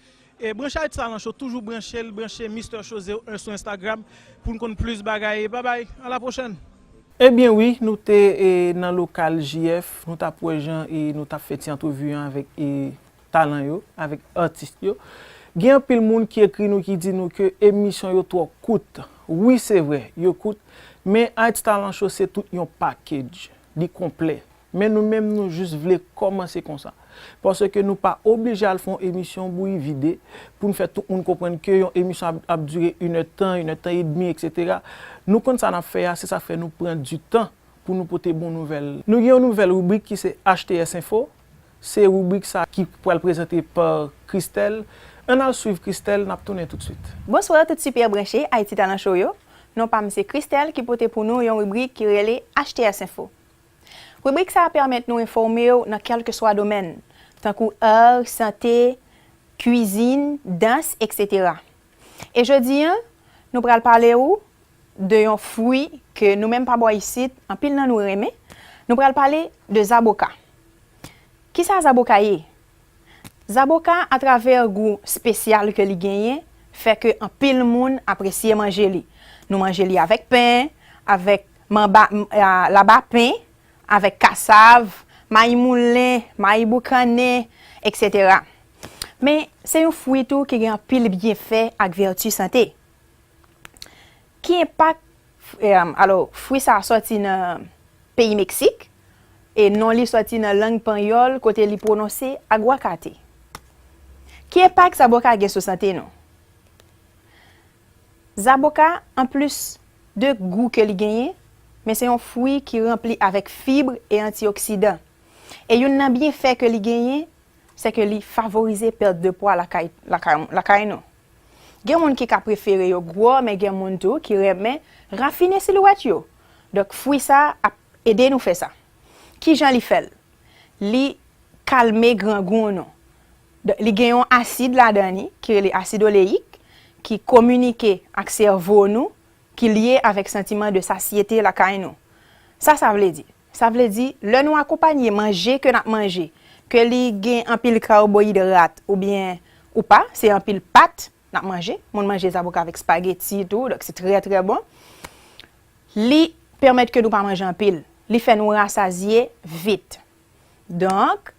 E branche Haiti Talent Show, toujou branche l, branche Mister Chose un sou Instagram pou n konn plis bagay. Bye bye, à la prochaine. Ebyen wi, nou te e, nan lokal J F, nou t ap wè jan e, nou t ap fè ti antrevi an avèk e, talan yo, avèk atis yo. Gen anpil moun ki ekri nou ki di nou ke emisyon yo twò kout. Wi, se vre, yo kout, men Haiti Talent Show se tout yon package, li konplè. Men nou menm nou jis vle kòmanse konsa. Paske nou pa oblije al fè yon emisyon bouyi vide pou n fè tout moun konprann ke yon emisyon ap, ap dire inèdtan, inèdtan edmi, et cetera. Nou konn sa n ap fè a, se sa k fè nou pran ditan pou nou pote bon nouvèl. Nou gen yon nouvèl ribrik ki se H T S Info. Se ribrik sa ki pral prezante pa Christelle. Ann al swiv Christelle, n ap tounen toutswit. Bonswa tout sipè branche Ayiti Talent Show yo. Non pa m se Christelle ki pote pou nou yon ribrik ki rele H T S Info. Ribrik sa a pèmèt nou enfòme w nan kèlkeswa domèn, tankou ar, sante, kwizin, dans, et cetera. E jodi a, nou pral pale ou de yon fwi ke nou menm pa bò isit, anpil nan nou renmen. Nou pral pale de zaboka. Kisa zaboka ye? Zaboka, atravè gou espesyal ke li genyen, fè ke anpil moun apresye manje li. Nou manje li avèk pen, avèk manba, m- a, laba pen, avèk kasav, mayi moulen, mayi boukannen, et cetera. Men, se yon fwi tou ki gen anpil byenfè ak vèti sante. Ki enpak, alò, fwi sa a sòti nan peyi Meksik, e non li sòti nan lang panyòl kote li pwononse aguacate. Ki enpak zaboka gen sou sante nou? Zaboka, anplis de gou ke li genyen, men se yon fwi ki ranpli avèk fib e antioksidan. E youn nan byenfè ke li genyen, se ke li favorize pèt de pwa lakay, lakay, lakay nou. Gen moun ki ka prefere yo gwò, men gen moun tou ki renmen rafine silwèt yo. Donk, fwi sa ap ede nou fè sa. Kijan li fè l? Li kalme grangou nou. Donk, li gen yon asid ladan li ki rele asid oleyik ki kominike ak sèvo nou, ki lye avèk santiman de sasyete lakay nou. Sa sa vle di? Sa vle di, lè nou akonpanye manje ke n ap manje, ke li gen anpil kaboyidrat oubyen ou pa, se anpil pat n ap manje, moun manje zaboka avèk spageti tou, donk se trè trè bon. Li pèmèt ke nou pa manje anpil, li fè nou rasazye vit. Donk,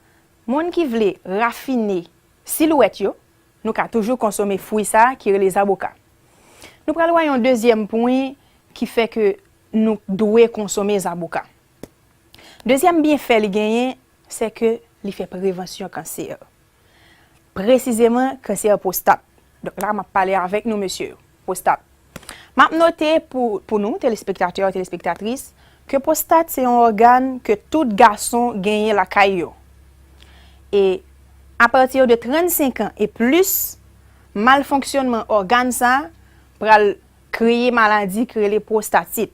moun ki vle rafine silwèt yo, nou ka toujou konsome fwi sa a ki rele zaboka. Nou pral wè yon dezyèm pwen ki fè ke nou dwe konsome zaboka. Dezyèm byenfè li genyen, se ke li fè prevansyon kansè. Presizeman, kansè pwostat. Donk la, m ap pale avèk nou, mesye yo. Pwostat. M ap note pou, pou nou, telespektatè, telespektatris, ke pwostat se yon ògàn ke tout gason genyen lakay yo. E apati de trannsenk an e plis, malfonksyònman ògàn sa a pral kreye maladi ki rele pwostatit,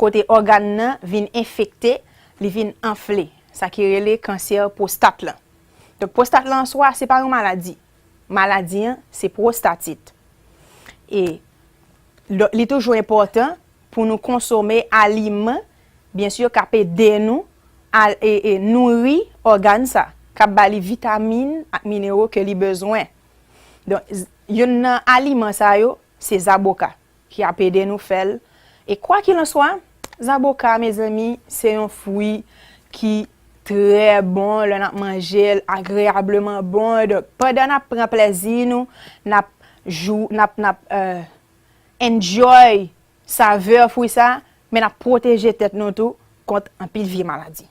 kote ògàn nan vin enfekte, li vin anfle, sa ki rele kansè pwostat lan. Donk, pwostat lan an swa, se pa yon maladi. Maladi an, se pwostatit. E li toujou enpòtan pou nou konsome aliman, byen si, k ap ede nou al, e, e nouri ògàn sa, k ap ba li vitamin ak minero ke li bezwen. Donk, z- youn nan aliman sa yo, se zaboka ki ap ede nou fè l. E kwakilanswa, zaboka, mezanmi, se yon fwi ki trè bon lè n ap manje l, agreyableman bon. Donk, pandan n ap pran plèzi nou, n ap jou, n ap, n ap, euh, enjoy savè fwi sa, men n ap pwoteje tèt nou tou kont anpil vye maladi.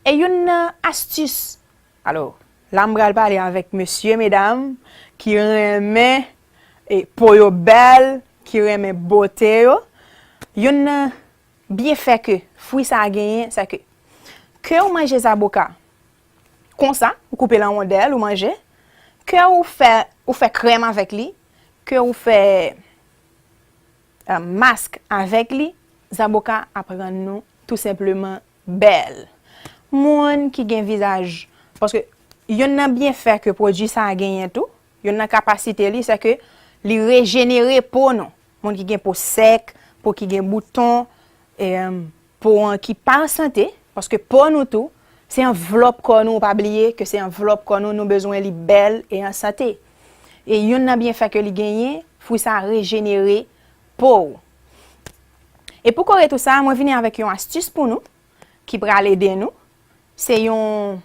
E youn nan astis, alò, la m pral pale avèk mesye, medam, ki renmen, e, po yo bèl, ki renmen bote yo. Youn nan byenfè ke fwi sa a genyen, se ke, ke w manje zaboka konsa, ou koupe l an wondèl, ou manje, ke ou fè, ou fè krèm avèk li, ke ou fè, euh, mask avèk li, zaboka ap rann nou tou senpleman bèl. Moun ki gen vizaj, paske youn nan byenfè ke pwodui sa a genyen tou, youn nan kapasite li, se ke li rejenere po nou. Moun ki gen po sèk, po ki gen bouton, e, po an ki pa an sante, paske po nou tou, se anvlòp kò nou, pa bliye ke se anvlòp kò nou, nou bezwen li bèl e an sante. E youn nan byenfè ke li genyen, fwi sa a rejenere po w. E pou kore tou sa, mwen vini avèk yon astis pou nou, ki pral ede nou. Se yon,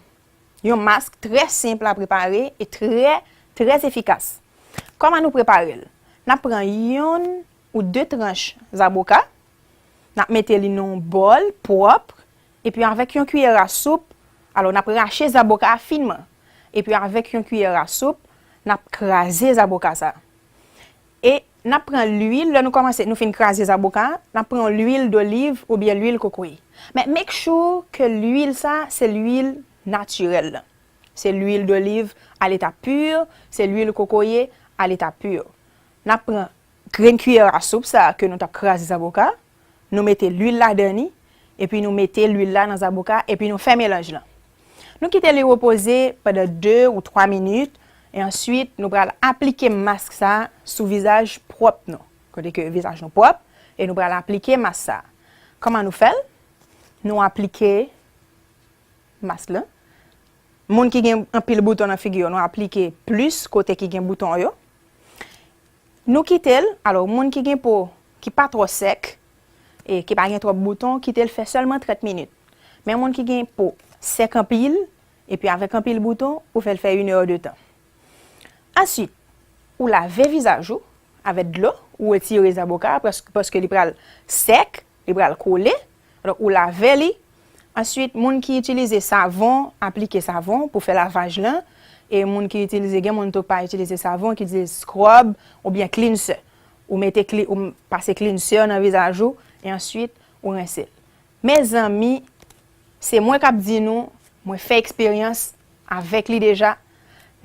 yon mask trè senp a prepare e trè, trè efikas. Kòman nou prepare l? N ap pran yonn ou de tranch zaboka, n ap mete li nan yon bòl pwòp, epi avèk yon kiyè a soup, alò, n ap rache zaboka a finman, epi avèk yon kiyè a soup, n ap kraze zaboka sa. E n ap pran lwil, lè nou kòmanse, nou fin kraze zaboka, n ap pran lwil doliv oubyen lwil kokoye. Men make sure ke lwil sa, se lwil natirèl la. Se lwil doliv a leta pi, se lwil kokoye a leta pi. N ap pran grenn kiyè a soup sa ke nou t ap kraze zaboka, nou mete lwil ladan li, epi nou mete lwil la nan zaboka, epi nou fè melanj lan. Nou kite li repoze pandan de ou twa minit, e answit nou pral aplike mask sa sou vizaj pwòp nou. Kote ke vizaj nou pwòp, e nou pral aplike mask sa. Kòman nou fè l? Nou aplike mask lan. Moun ki gen anpil bouton nan figi yo, nou aplike plis kote ki gen bouton yo. Nou kite l, alò, moun ki gen po ki pa twò sèk, e ki pa gen twòp bouton, kite l fè sèlman trant minit. Men moun ki gen po sèk anpil, epi avèk anpil bouton, ou fè l fè inè de tan. Answit, ou lave vizaj ou avèk dlo, ou retire zaboka a, paske, paske li pral sèk, li pral kole. Donk, ou lave li. Answit, moun ki itilize savon, aplike savon pou fè lavaj lan. E moun ki itilize, gen moun tou pa itilize savon, ki itilize scrub oubyen cleanser. Ou mete cli-, ou pase cleanser nan vizaj ou, e answit, ou rense l. Mezanmi, se mwen k ap di nou, mwen fè eksperyans avèk li deja,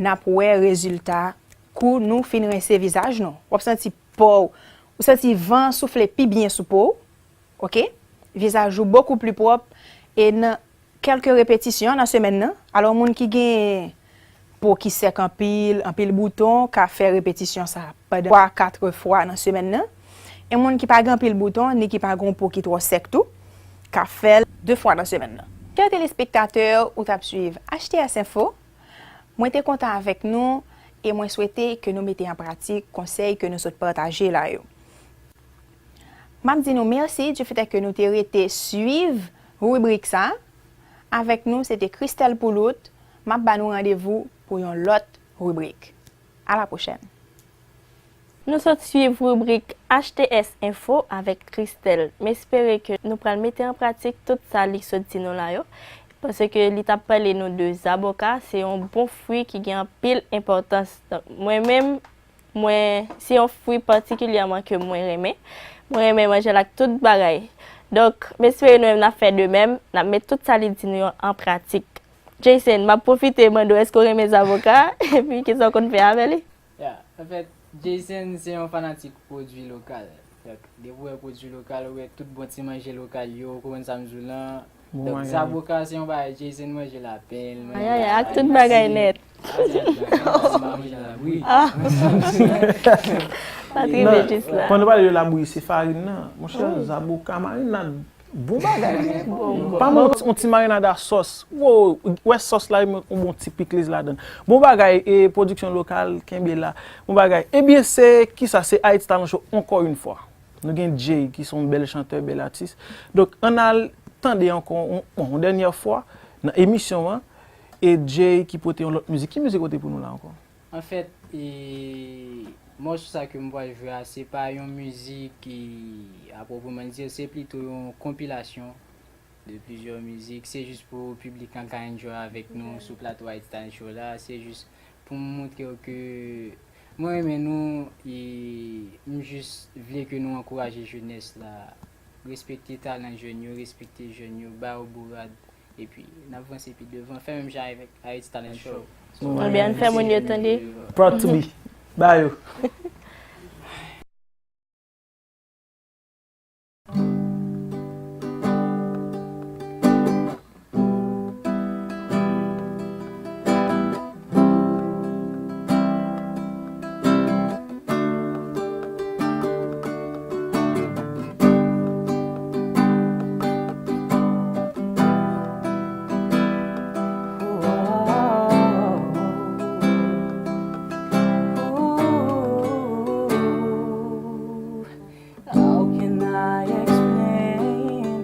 n ap wè rezilta kou nou fin rense vizaj nou. W ap santi po w, ou santi van an soufle pi byen sou po w, oke? Vizaj ou bokou pli pwòp, e nan kèlke repetisyon nan semèn nan, alò moun ki gen po ki sèk anpil, anpil bouton, ka fè repetisyon sa pandan twa, kat fwa nan semèn nan. E moun ki pa gen anpil bouton, ni ki pa gen po ki twò sèk tou, ka fè l de fwa nan semèn nan. Chè telespektatè, ou t ap swiv H T S Info. Mwen te kontan avèk nou e mwen swete ke nou mete an pratik konsèy ke nou sot pataje la yo. M ap di nou mèsi difetè ke nou te rete swiv ribrik sa. Avèk nou, se te Christelle Poulout. M ap ba nou randevou pou yon lòt ribrik. A la pwochèn. Nou sot swiv ribrik H T S Info avèk Christelle. M espere ke nou pral mete an pratik tout sa li sot di nou la yo, paske li t ap pale nou de zaboka, se yon bon fwi ki gen anpil enpòtans. Donk, mwen menm, mwen, se yon fwi patikilyèman ke mwen renmen. Mwen renmen manje l ak tout bagay. Donk, m espere nou menm n ap fè de menm, n ap met tout sa li di nou yo an pratik. Jason, m ap pwofite mande w, èske w renmen zaboka? Epi, kisa w konn fè avè li? Ya, anfèt, Jason se yon fanatik pwodui lokal. Donk, depi w wè pwodui lokal, ou wè tout bon ti manje lokal yo, ou konprann sa m di w lan. Donk, zaboka se yon bagay Jason manje l apèn, l manje l apèn. Ayayay, ak tout bagay nèt. Ah. Pa t rive jis la. Pandan w pale de labri, se farin nan. Monchè, zaboka, marinad. Bon bagay, men. Pa man yon ti marinad a sòs. Wow, wè sòs la, yon bon ti pikliz ladan. Bon bagay, e pwodiksyon lokal, kenbe la. Bon bagay. Ebyen, se kisa? Se Haiti Talent Show, encore une fois. Nou gen Jay, ki se yon bèl chantè, bèl atis. Donk, ann al tande ankò, yon, bon, yon dènyè fwa, nan emisyon an. E Jay ki pote yon lòt mizik. Ki mizik ou te pou nou la ankò? Anfèt, e, mòso sa ke m pral jwe a, se pa yon mizik ki, a pwopoman di, se plito yon konpilasyon de plizyè mizik. Se jis pou piblik lan ka enjoy avèk nou sou plato Haiti Talent Show la. Se jis pou m montre w ke mwen renmen nou, e m jis vle ke nou ankouraje jenès la, respekte talan jèn yo, respekte jèn yo, ba yo bourad. Epi, n ap vanse pi devan, fè menm jan avèk Haiti Talent Show. Ebyen, ann fè moun yo tande. Proud to be. Ba yo. How can I explain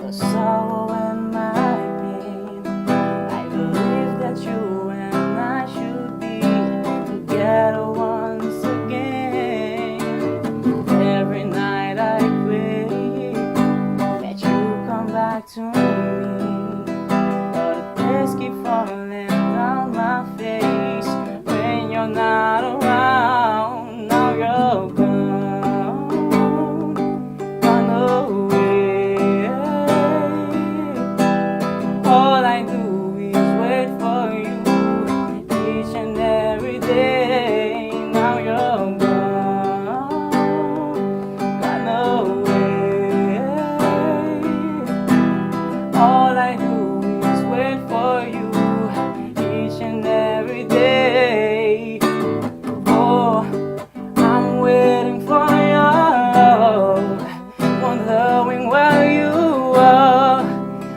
the sorrow and my pain? I believe that you and I should be together once again. Every night I pray that you come back to me. But the tears keep falling down my face when you're not around. Now you're gone, gone away. All I do is wait for you each and every day. Now you're gone, gone away. All I do is wait for you each and every day. Oh, I'm waiting for your love, wondering where you are.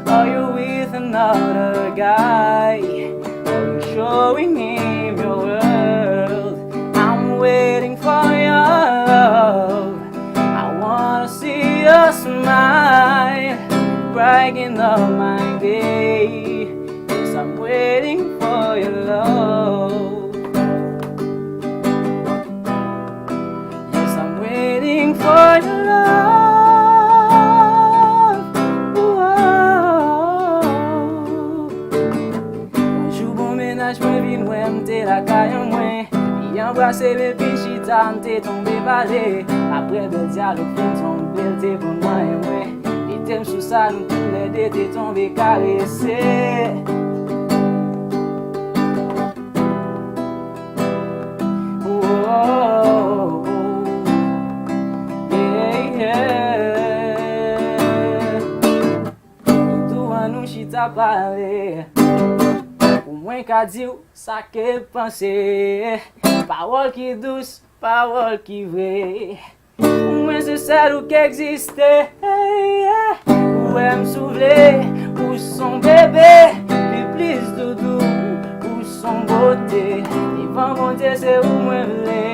Are you with another guy? Are you showing him your world? I'm waiting for your love. I wanna see your smile, brighten up my day. Yes, I'm waiting for your love. Yes, I'm waiting for your love. Ooh, oh. Yon jou bon mennaj mwen vin wè m te lakay an mwen. Li anbrase m epi chita, m te tonbe pale. Apre bèl dyalòg fin tonbe, l te pran mwen, mwen mete m sou sa, nou toulède te tonbe karese. Oh, oh, oh, yeah, yeah. Tou an nou chita pale. Pou mwen ka di w sa ke m panse. Pawòl ki dous, pawòl ki vre. Pou mwen se sèl ou k egziste. Ou wè m sou vle, ou s on bebe. Pi plis doudou, ou s on bote. Devan Bondye se ou mwen vle.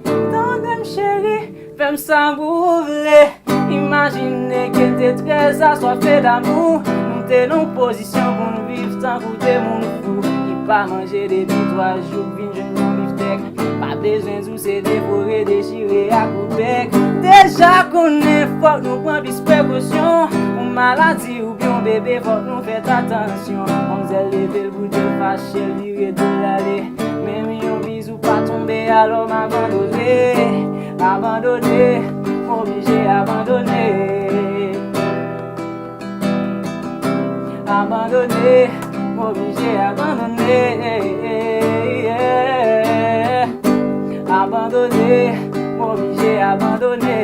Tande m cheri, fè m sa pou ou vle. Imajine ke n te trè aswafe damou. Nou te nan pozisyon pou n viv tankou de moun fou ki pa manje depi twa jou, k vin jwenn yon biftèk. Pa bezwen di w se devore, dechire ak kout bèk. Deja konnen fòk nou pran plis prekosyon. Yon maladi oubyen yon bebe, fòk nou fè atansyon. Manmzèl leve l pou di l fache, l vire do l ale. Menm yon bizou pa tonbe, alò m abandone. Abandone, m oblije abandone. Abandone, m oblije abandone. Abandone, m oblije abandone.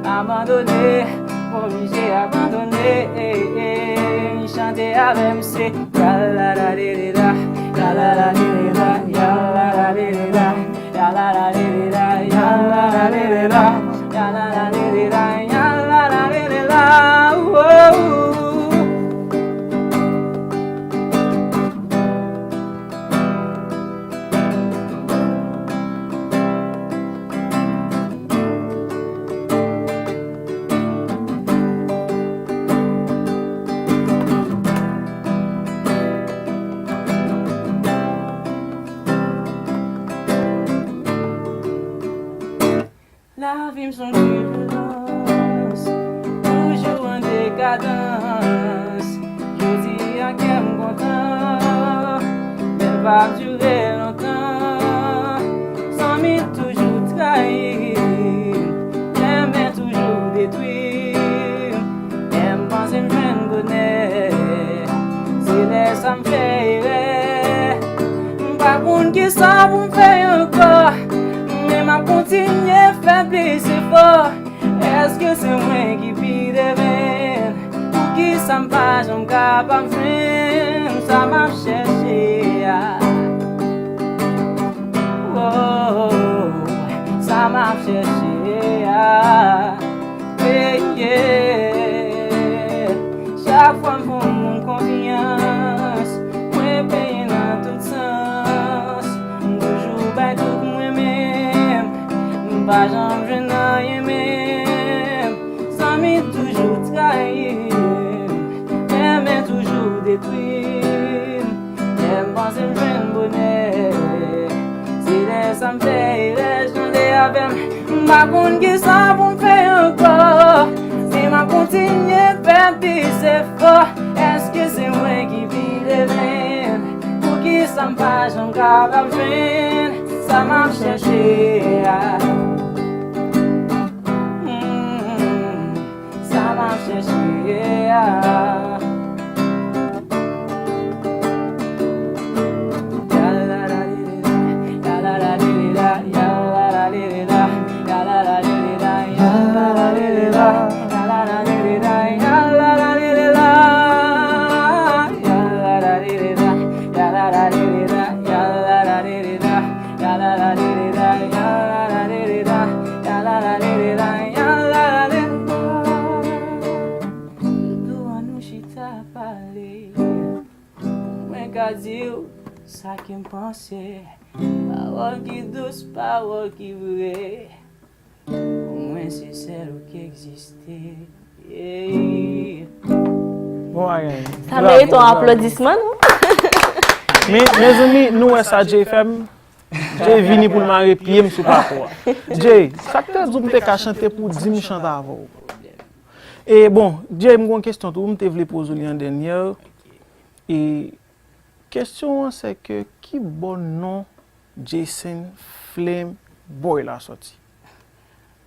Abandone, m oblije abandone. Chante avè m se yalalalala, yalalalala, yalalalala, yalalalala, yalalalala. Lavi m s on tirilans, toujou an dekadans. Jodi a kè m kontan, men l p ap dire lontan. Zanmi toujou trayi m, enmi toujou detwi m. Lè m panse m jwenn bonè, se lè sa m fè erè. M pa konn kisa pou m fè ankò, men m ap kontinye fè plis efò. Èske se mwen ki pi demen? Poukisa m pa janm kapab jwenn sa m ap chèche a? Oh, sa m ap chèche a. Yeah, yeah. Chak fwa m fè yon moun konfyans, mwen peye nan tout sans. M toujou bay tout mwen menm, m pa janm jwenn anyen menm. Zanmi toujou trayi m, enmi toujou detwi m. Lè m panse m jwenn bonè, se lè sa m fè erè. Chante avè m. M pa konn kisa pou m fè ankò, si m ap kontinye fè plis efò. Èske se mwen ki pi demen? Poukisa m pa janm kapab jwenn sa m ap chèche a? Hmm, sa m ap chèche a. Pou nou chita pale, pou mwen ka di w sa ke m panse. Pawòl ki dous, pawòl ki vre. Pou mwen se sèl ou ki egziste. Yeah. Bon bagay. Sa merite yon aplodisman, non? Men, mezanmi, nou wè sa Jay fè m? Jay vini pou l mare pye m sou pako a. Jay, sa k te di w m te ka chante pou w di m chante avè w? E bon, Jay, m gen yon kesyon tou, m te vle poze w li an dènyè. E kesyon an se ke ki bò non Jayson Flame Boy la sòti?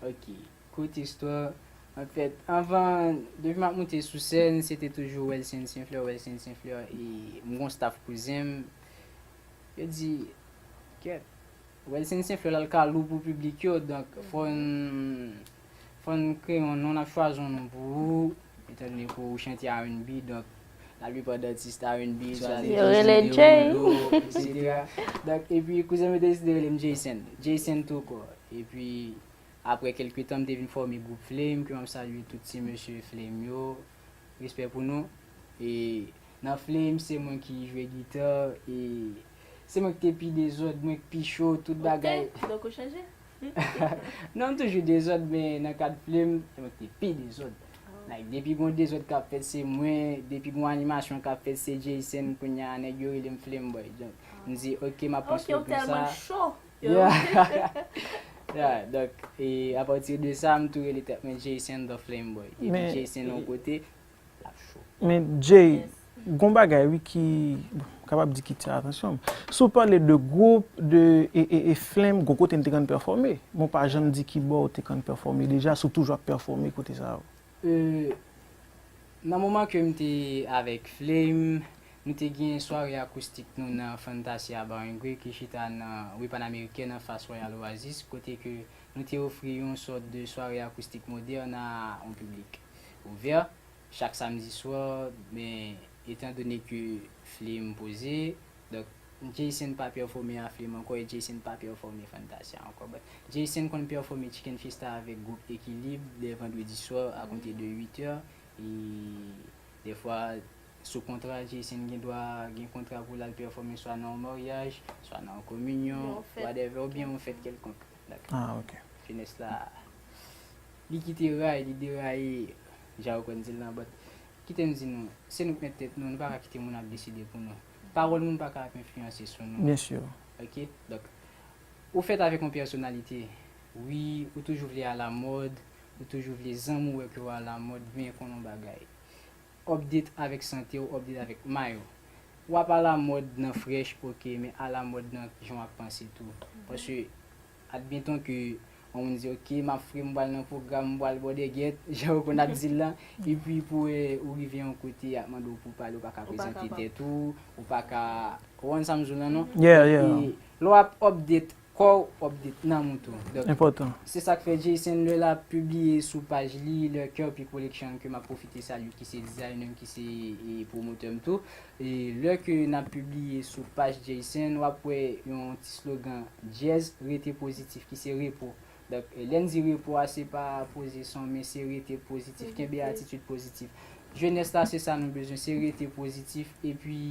Ok, kout istwa. Anfèt, anvan, depi m ap moute sou sèn, se te toujou Welson Saint Fleur, Welson Saint Fleur, e m gon staff kouzen m. Yo di, kèt, Welson Saint Fleur la, l ka lou pou piblik yo, donk fò n, fò n kreye yon non, n ap chwazi yon non pou ou, etandone ke ou chante R and B, donk laplipa d atis R and B, swa se Yo rele Jay. Derulo, et cetera. Donk, epi kouzen m yo te deside rele m Jayson, Jayson tou kò. Epi, apre kèlke tan, m te vin fòme gwoup Flame, ke m ap salye tout ti mesye Flame yo. Respè pou nou. E nan Flame, se mwen ki jwe gita, e se mwen ki te pi dezòd, mwen ki pi cho, tout bagay. Ok, donk ou chanje? Non, m toujou dezòd, men nan kad Flame, se mwen ki te pi dezòd. Oh. Like, depi gon dezòd k ap fèt, se mwen, depi gon animasyon k ap fèt, se Jayson, kounye a, nèg yo rele m Flame Boy. Donk, m di, ok, m ap pran Ok, ou tèlman cho. Yo. Yeah. Yeah, donk, e apati de sa, m tou rele tèt mwen Jayson the Flame Boy. Epi Men Jayson yon kote, l ap cho. Men Jay, Yes. gon bagay wi ki, bon, m kapab di ki tire atansyon m. Si w pale de gwoup, de, e, e, e Flame, gon kote n te konn pèfòme. Men w pa janm di ki bò w te konn pèfòme deja, si w toujou ap pèfòme kote sa yo. Euh, nan moman ke m te avèk Flame, nou te gen sware akoustik nou nan Fantasia Bar and Grill ki chita nan ri Panamerikèn anfas Royal Oasis, kote ke nou te ofri yon sòt de sware akoustik modèn a yon piblik ouvè chak samdi swa, men etandone ke Flame poze, donk, Jayson pa pèfòme a Flame ankò, e Jayson pa pèfòme Fantasia ankò. But Jayson konn pèfòme Chicken Fiesta avèk gwoup Ekilib lè vandredi swa akonte de uit è. E dèfwa, sou kontra, Jayson gen dwa gen kontra pou l al pèfòme swa nan yon maryaj, swa nan yon kominyon, Yon fèt. whatever, oubyen yon fèt kèlkonk. Donk, Ah, ok. jenès la, li kite ray, li deraye, jan ou konn di l lan, but kite m di nou, se nou k mèt tèt nou, nou pa ka kite moun ap deside pou nou. Pawòl moun pa ka ap enfliyanse sou nou. Byen si. Ok? Donk, ou fèt avèk yon pèsonalite, Wi, ou toujou vle alamòd, ou toujou vle zanmi w wè ke w alamòd, men konn yon bagay. Update avèk sante w, update avèk may ou. W ap alamòd nan frèch, oke, men alamòd nan jan w ap panse tou. Paske, admeton ke yon moun di, oke, m ap fre, m pral nan pwogram, m pral bò dègèt, jan yo konn ap di l lan, epi pou wè ou rive yon kote, y ap mande w pou w pale, ou pa ka prezante tèt ou, ou pa ka, ou konprann sa m di w lan, non? Yeah, yeah. Epi, lè w ap update kò w, update nanm ou tou. Donk, se sa k fè Jayson lè l ap pibliye sou paj li, Lè Kirby Collection, ke m ap pwofite salye, ki se designer m, ki se, e, pwomotè m tou. E lè ke n ap pibliye sou paj Jayson, w ap wè yon ti slogan Jazz, rete pozitif, ki se repo. Donk, e, lè n di repo a, se pa poze son, men se rete pozitif, kenbe atitid pozitif. Jenès la, se sa nou bezwen, se rete pozitif, epi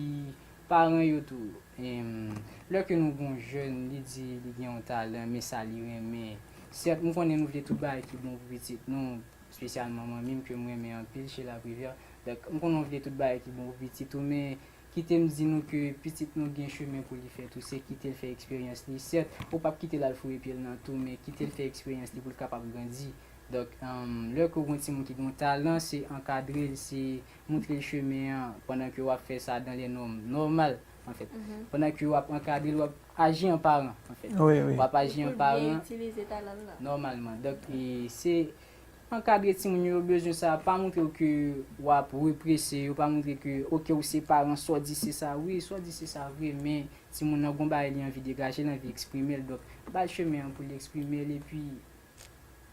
paran yo tou. Em, lè ke nou gen yon jèn, li di li gen yon talan, men sa li renmen. Sèt, m konnen nou vle tout bagay ki bon pou pitit nou, espesyalman manmi m ke m renmen anpil, Sheila Privert. Donk, m konnen nou vle tout bagay ki bon pou pitit ou, men kite m di nou ke pitit nou gen chemen pou li fè tou, se kite l fè eksperyans li. Sèt, ou p ap kite l al foure pye l nan tou, men kite l fè eksperyans li pou l kapab grandi. Donk, em, lè ke w gen yon timoun ki gen yon talan, se ankadre l, se montre l chemen an pandan ke w ap fè sa dans les normes normales, anfèt. Pandan ke w ap ankadre l, w ap aji an paran, anfèt. Wi, wi. W ap aji an paran. Nòmalman. Donk, e, se ankadre timoun yo, yo bezwen sa. Pa montre yo ke w ap represe yo, pa montre ke, oke, ou se paran, sa w di se sa, wi, sa w di se sa vre, men timoun nan gon bagay li anvi degaje, li anvi eksprime l, donk, ba l chemen an pou l eksprime l, epi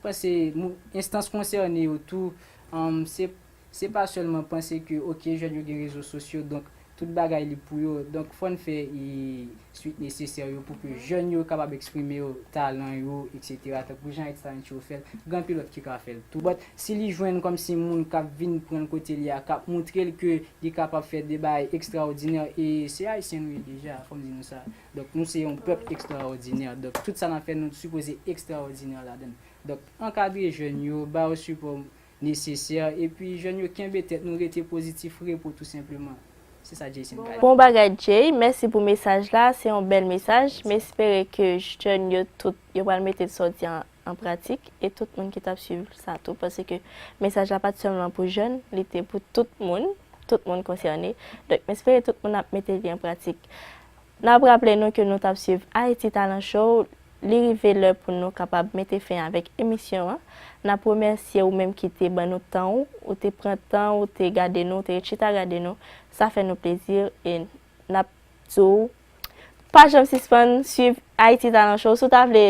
panse, mou-, enstans konsène yo tou, um, se, se pa sèlman panse ke, oke, jèn yo gen rezo sosyo, donk, tout bagay lib pou yo. Donk, fò n fè, e, swit nesesè yo pou ke jèn yo kapab eksprime yo, talan yo, et cetera. Tankou jan Ayiti Talent Show fè l, gen anpil lòt ki ka fè l tou. But, si li jwenn kòmsi moun k ap vin pran l kote li a, k ap montre l ke li kapab fè de bagay ekstraòdinè, e se Ayisyen nou ye deja, fò m di nou sa. Donk, nou se yon pèp ekstraòdinè. Donk, tout sa n ap fè, nou sipoze ekstraòdinè ladan l. Donk, ankadre jèn yo, ba yo sipò nesesè, epi jèn yo kenbe tèt nou, rete pozitif, repo tou senpleman. Se sa Jayson ka di. Bon bagay, Jay. Mèsi pou mesaj la. Se yon bèl mesaj. M espere ke jèn yo tout, yo pral mete sa w di an, an pratik. E tout moun ki t ap swiv sa tou. Paske mesaj la pa t sèlman pou jèn, li te pou tout moun. Tout moun konsène. Donk, m espere tout moun ap mete li an pratik. N ap raple nou ke nou t ap swiv Haïti Talent Show. Li rive lè pou nou kapab mete fen avèk emisyon an. N ap remèsye ou menm ki te ban nou tan ou, ou te pran tan ou, te gade nou, ou te chita gade nou. Sa fè nou plezi e n ap di w, pa janm sispann swiv Haïti Talent Show. Si w ta vle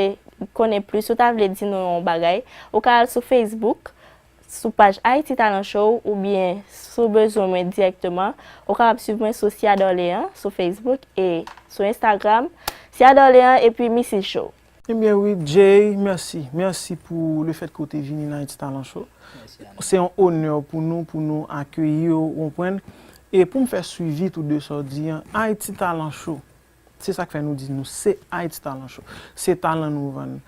konnen plis, si w ta vle di nou yon bagay, ou ka al sou Facebook, sou paj Haïti Talent Show, oubyen si w bezwen mwen dirèkteman, ou kapab swiv mwen sou Sia Dorléans sou Facebook e sou Instagram, Sia Dorléans epi Missy Show. Ebyen wi, Jay, mèsi. Mèsi pou le fèt ke w te vini nan Haïti Talent Show. Se yon onè pou nou, pou nou akeyi w, ou konprann? E pou m fè swivi tou de sa w di an, Haïti Talent Show, se sa k fè nou di nou se Haïti Talent Show. Se talan nou vann.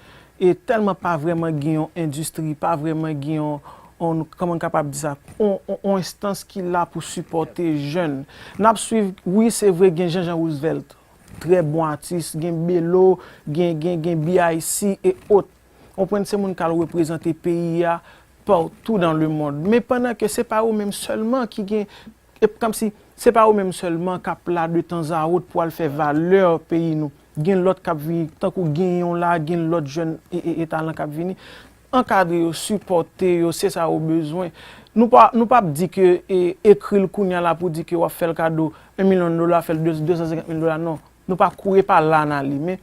E tèlman pa vrèman gen yon endistri, pa vrèman gen yon, yon, kòman n kapab di sa, yon, yon, yon enstans ki la pou sipòte jèn. N ap swiv, wi, se vre, gen Jean Jean Roosevelt, trè bon atis, gen Belo, gen, gen, gen B I C e ot. Ou konprann, se moun k al reprezante peyi a partout dans le monde. Men pandan ke se pa yo menm sèlman ki gen, e kòmsi se pa yo menm sèlman k ap la de tanzawot pou al fè valè peyi nou. Gen lòt k ap vini, tankou gen yon la, gen lòt jèn e, e, e talan k ap vini. Ankadre yo, sipòte yo, se sa yo bezwen. Nou pa, nou p ap di ke, e, ekri l kounye a la pou di ke w ap fè l kado yon milyon dola, fè l de, de san senkant mil dola, non. Nou pa kouri pa la nan li, men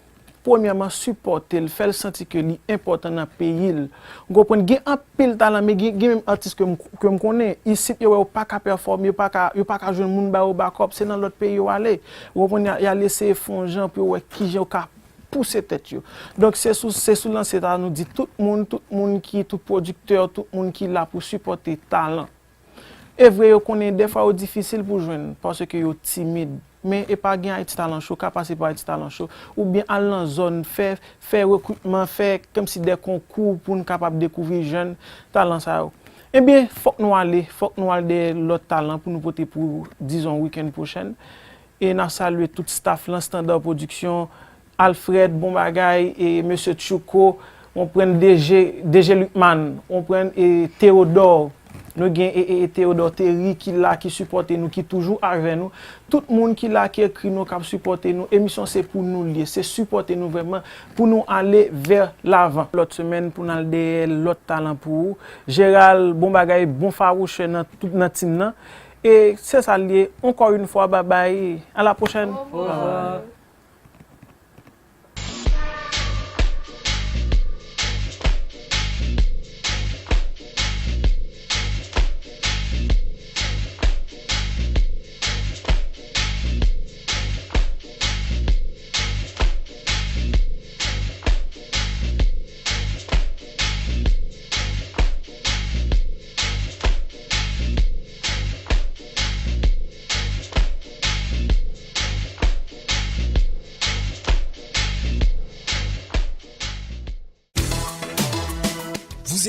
premyèman, sipòte l, fè l santi ke li enpòtan nan peyi l. Ou konprann? Gen anpil talan, men gen, gen menm atis ke m, ke m konnen, isit yo wè yo pa ka pèfòme, yo pa ka, yo pa ka jwenn moun ba yo bakòp, se nan lòt peyi yo ale. Ou konprann? Y a, y al eseye fè yon jan pou yo wè kijan yo ka pouse tèt yo. Donk, se sou, se sou lanse sa, nou di tout moun, tout moun ki, tout pwodiktè, tout moun ki la pou sipòte talan. E vre, yo konnen dèfwa yo difisil pou jwenn, paske yo timid. Men e pa gen Haïti Talent Show, ka pase pa Haïti Talent Show, oubyen al nan zòn, fè, fè rekritman, fè kòmsi de konkou pou n kapab dekouvri jèn talan sa yo. Ebyen, fòk nou ale, fòk nou al dèyè lòt talan pou nou pote pou, dizon, wikenn pwochèn. E n ap salye tout staff lan, Standard Production, Alfred, bon bagay, e mesye Tchouko, On pran D J, D J Lucmane, on pran e, Théodore. Nou gen e, e, e Théodore Terry ki la, ki sipòte nou, ki toujou avè nou. Tout moun ki la, ki ekri nou, k ap sipòte nou. Emisyon se pou nou l ye. Se sipòte nou vrèman pou nou ale vè lavan. Lòt semèn pou n al dèyè lòt talan pou ou. Gérald, bon bagay, bon fawouchè nan tout nan tim nan. E se sa l ye. Encore une fois, bye bye. À la prochaine. Au revoir.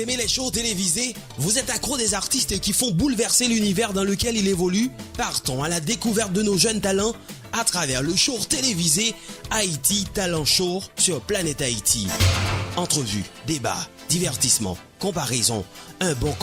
Vous aimez les shows télévisés ? Vous êtes accro des artistes qui font bouleverser l'univers dans lequel ils évoluent ? Partons à la découverte de nos jeunes talents à travers le show télévisé Haïti Talent Show sur Planète Haïti. Entrevues, débats, divertissements, comparaisons, un bon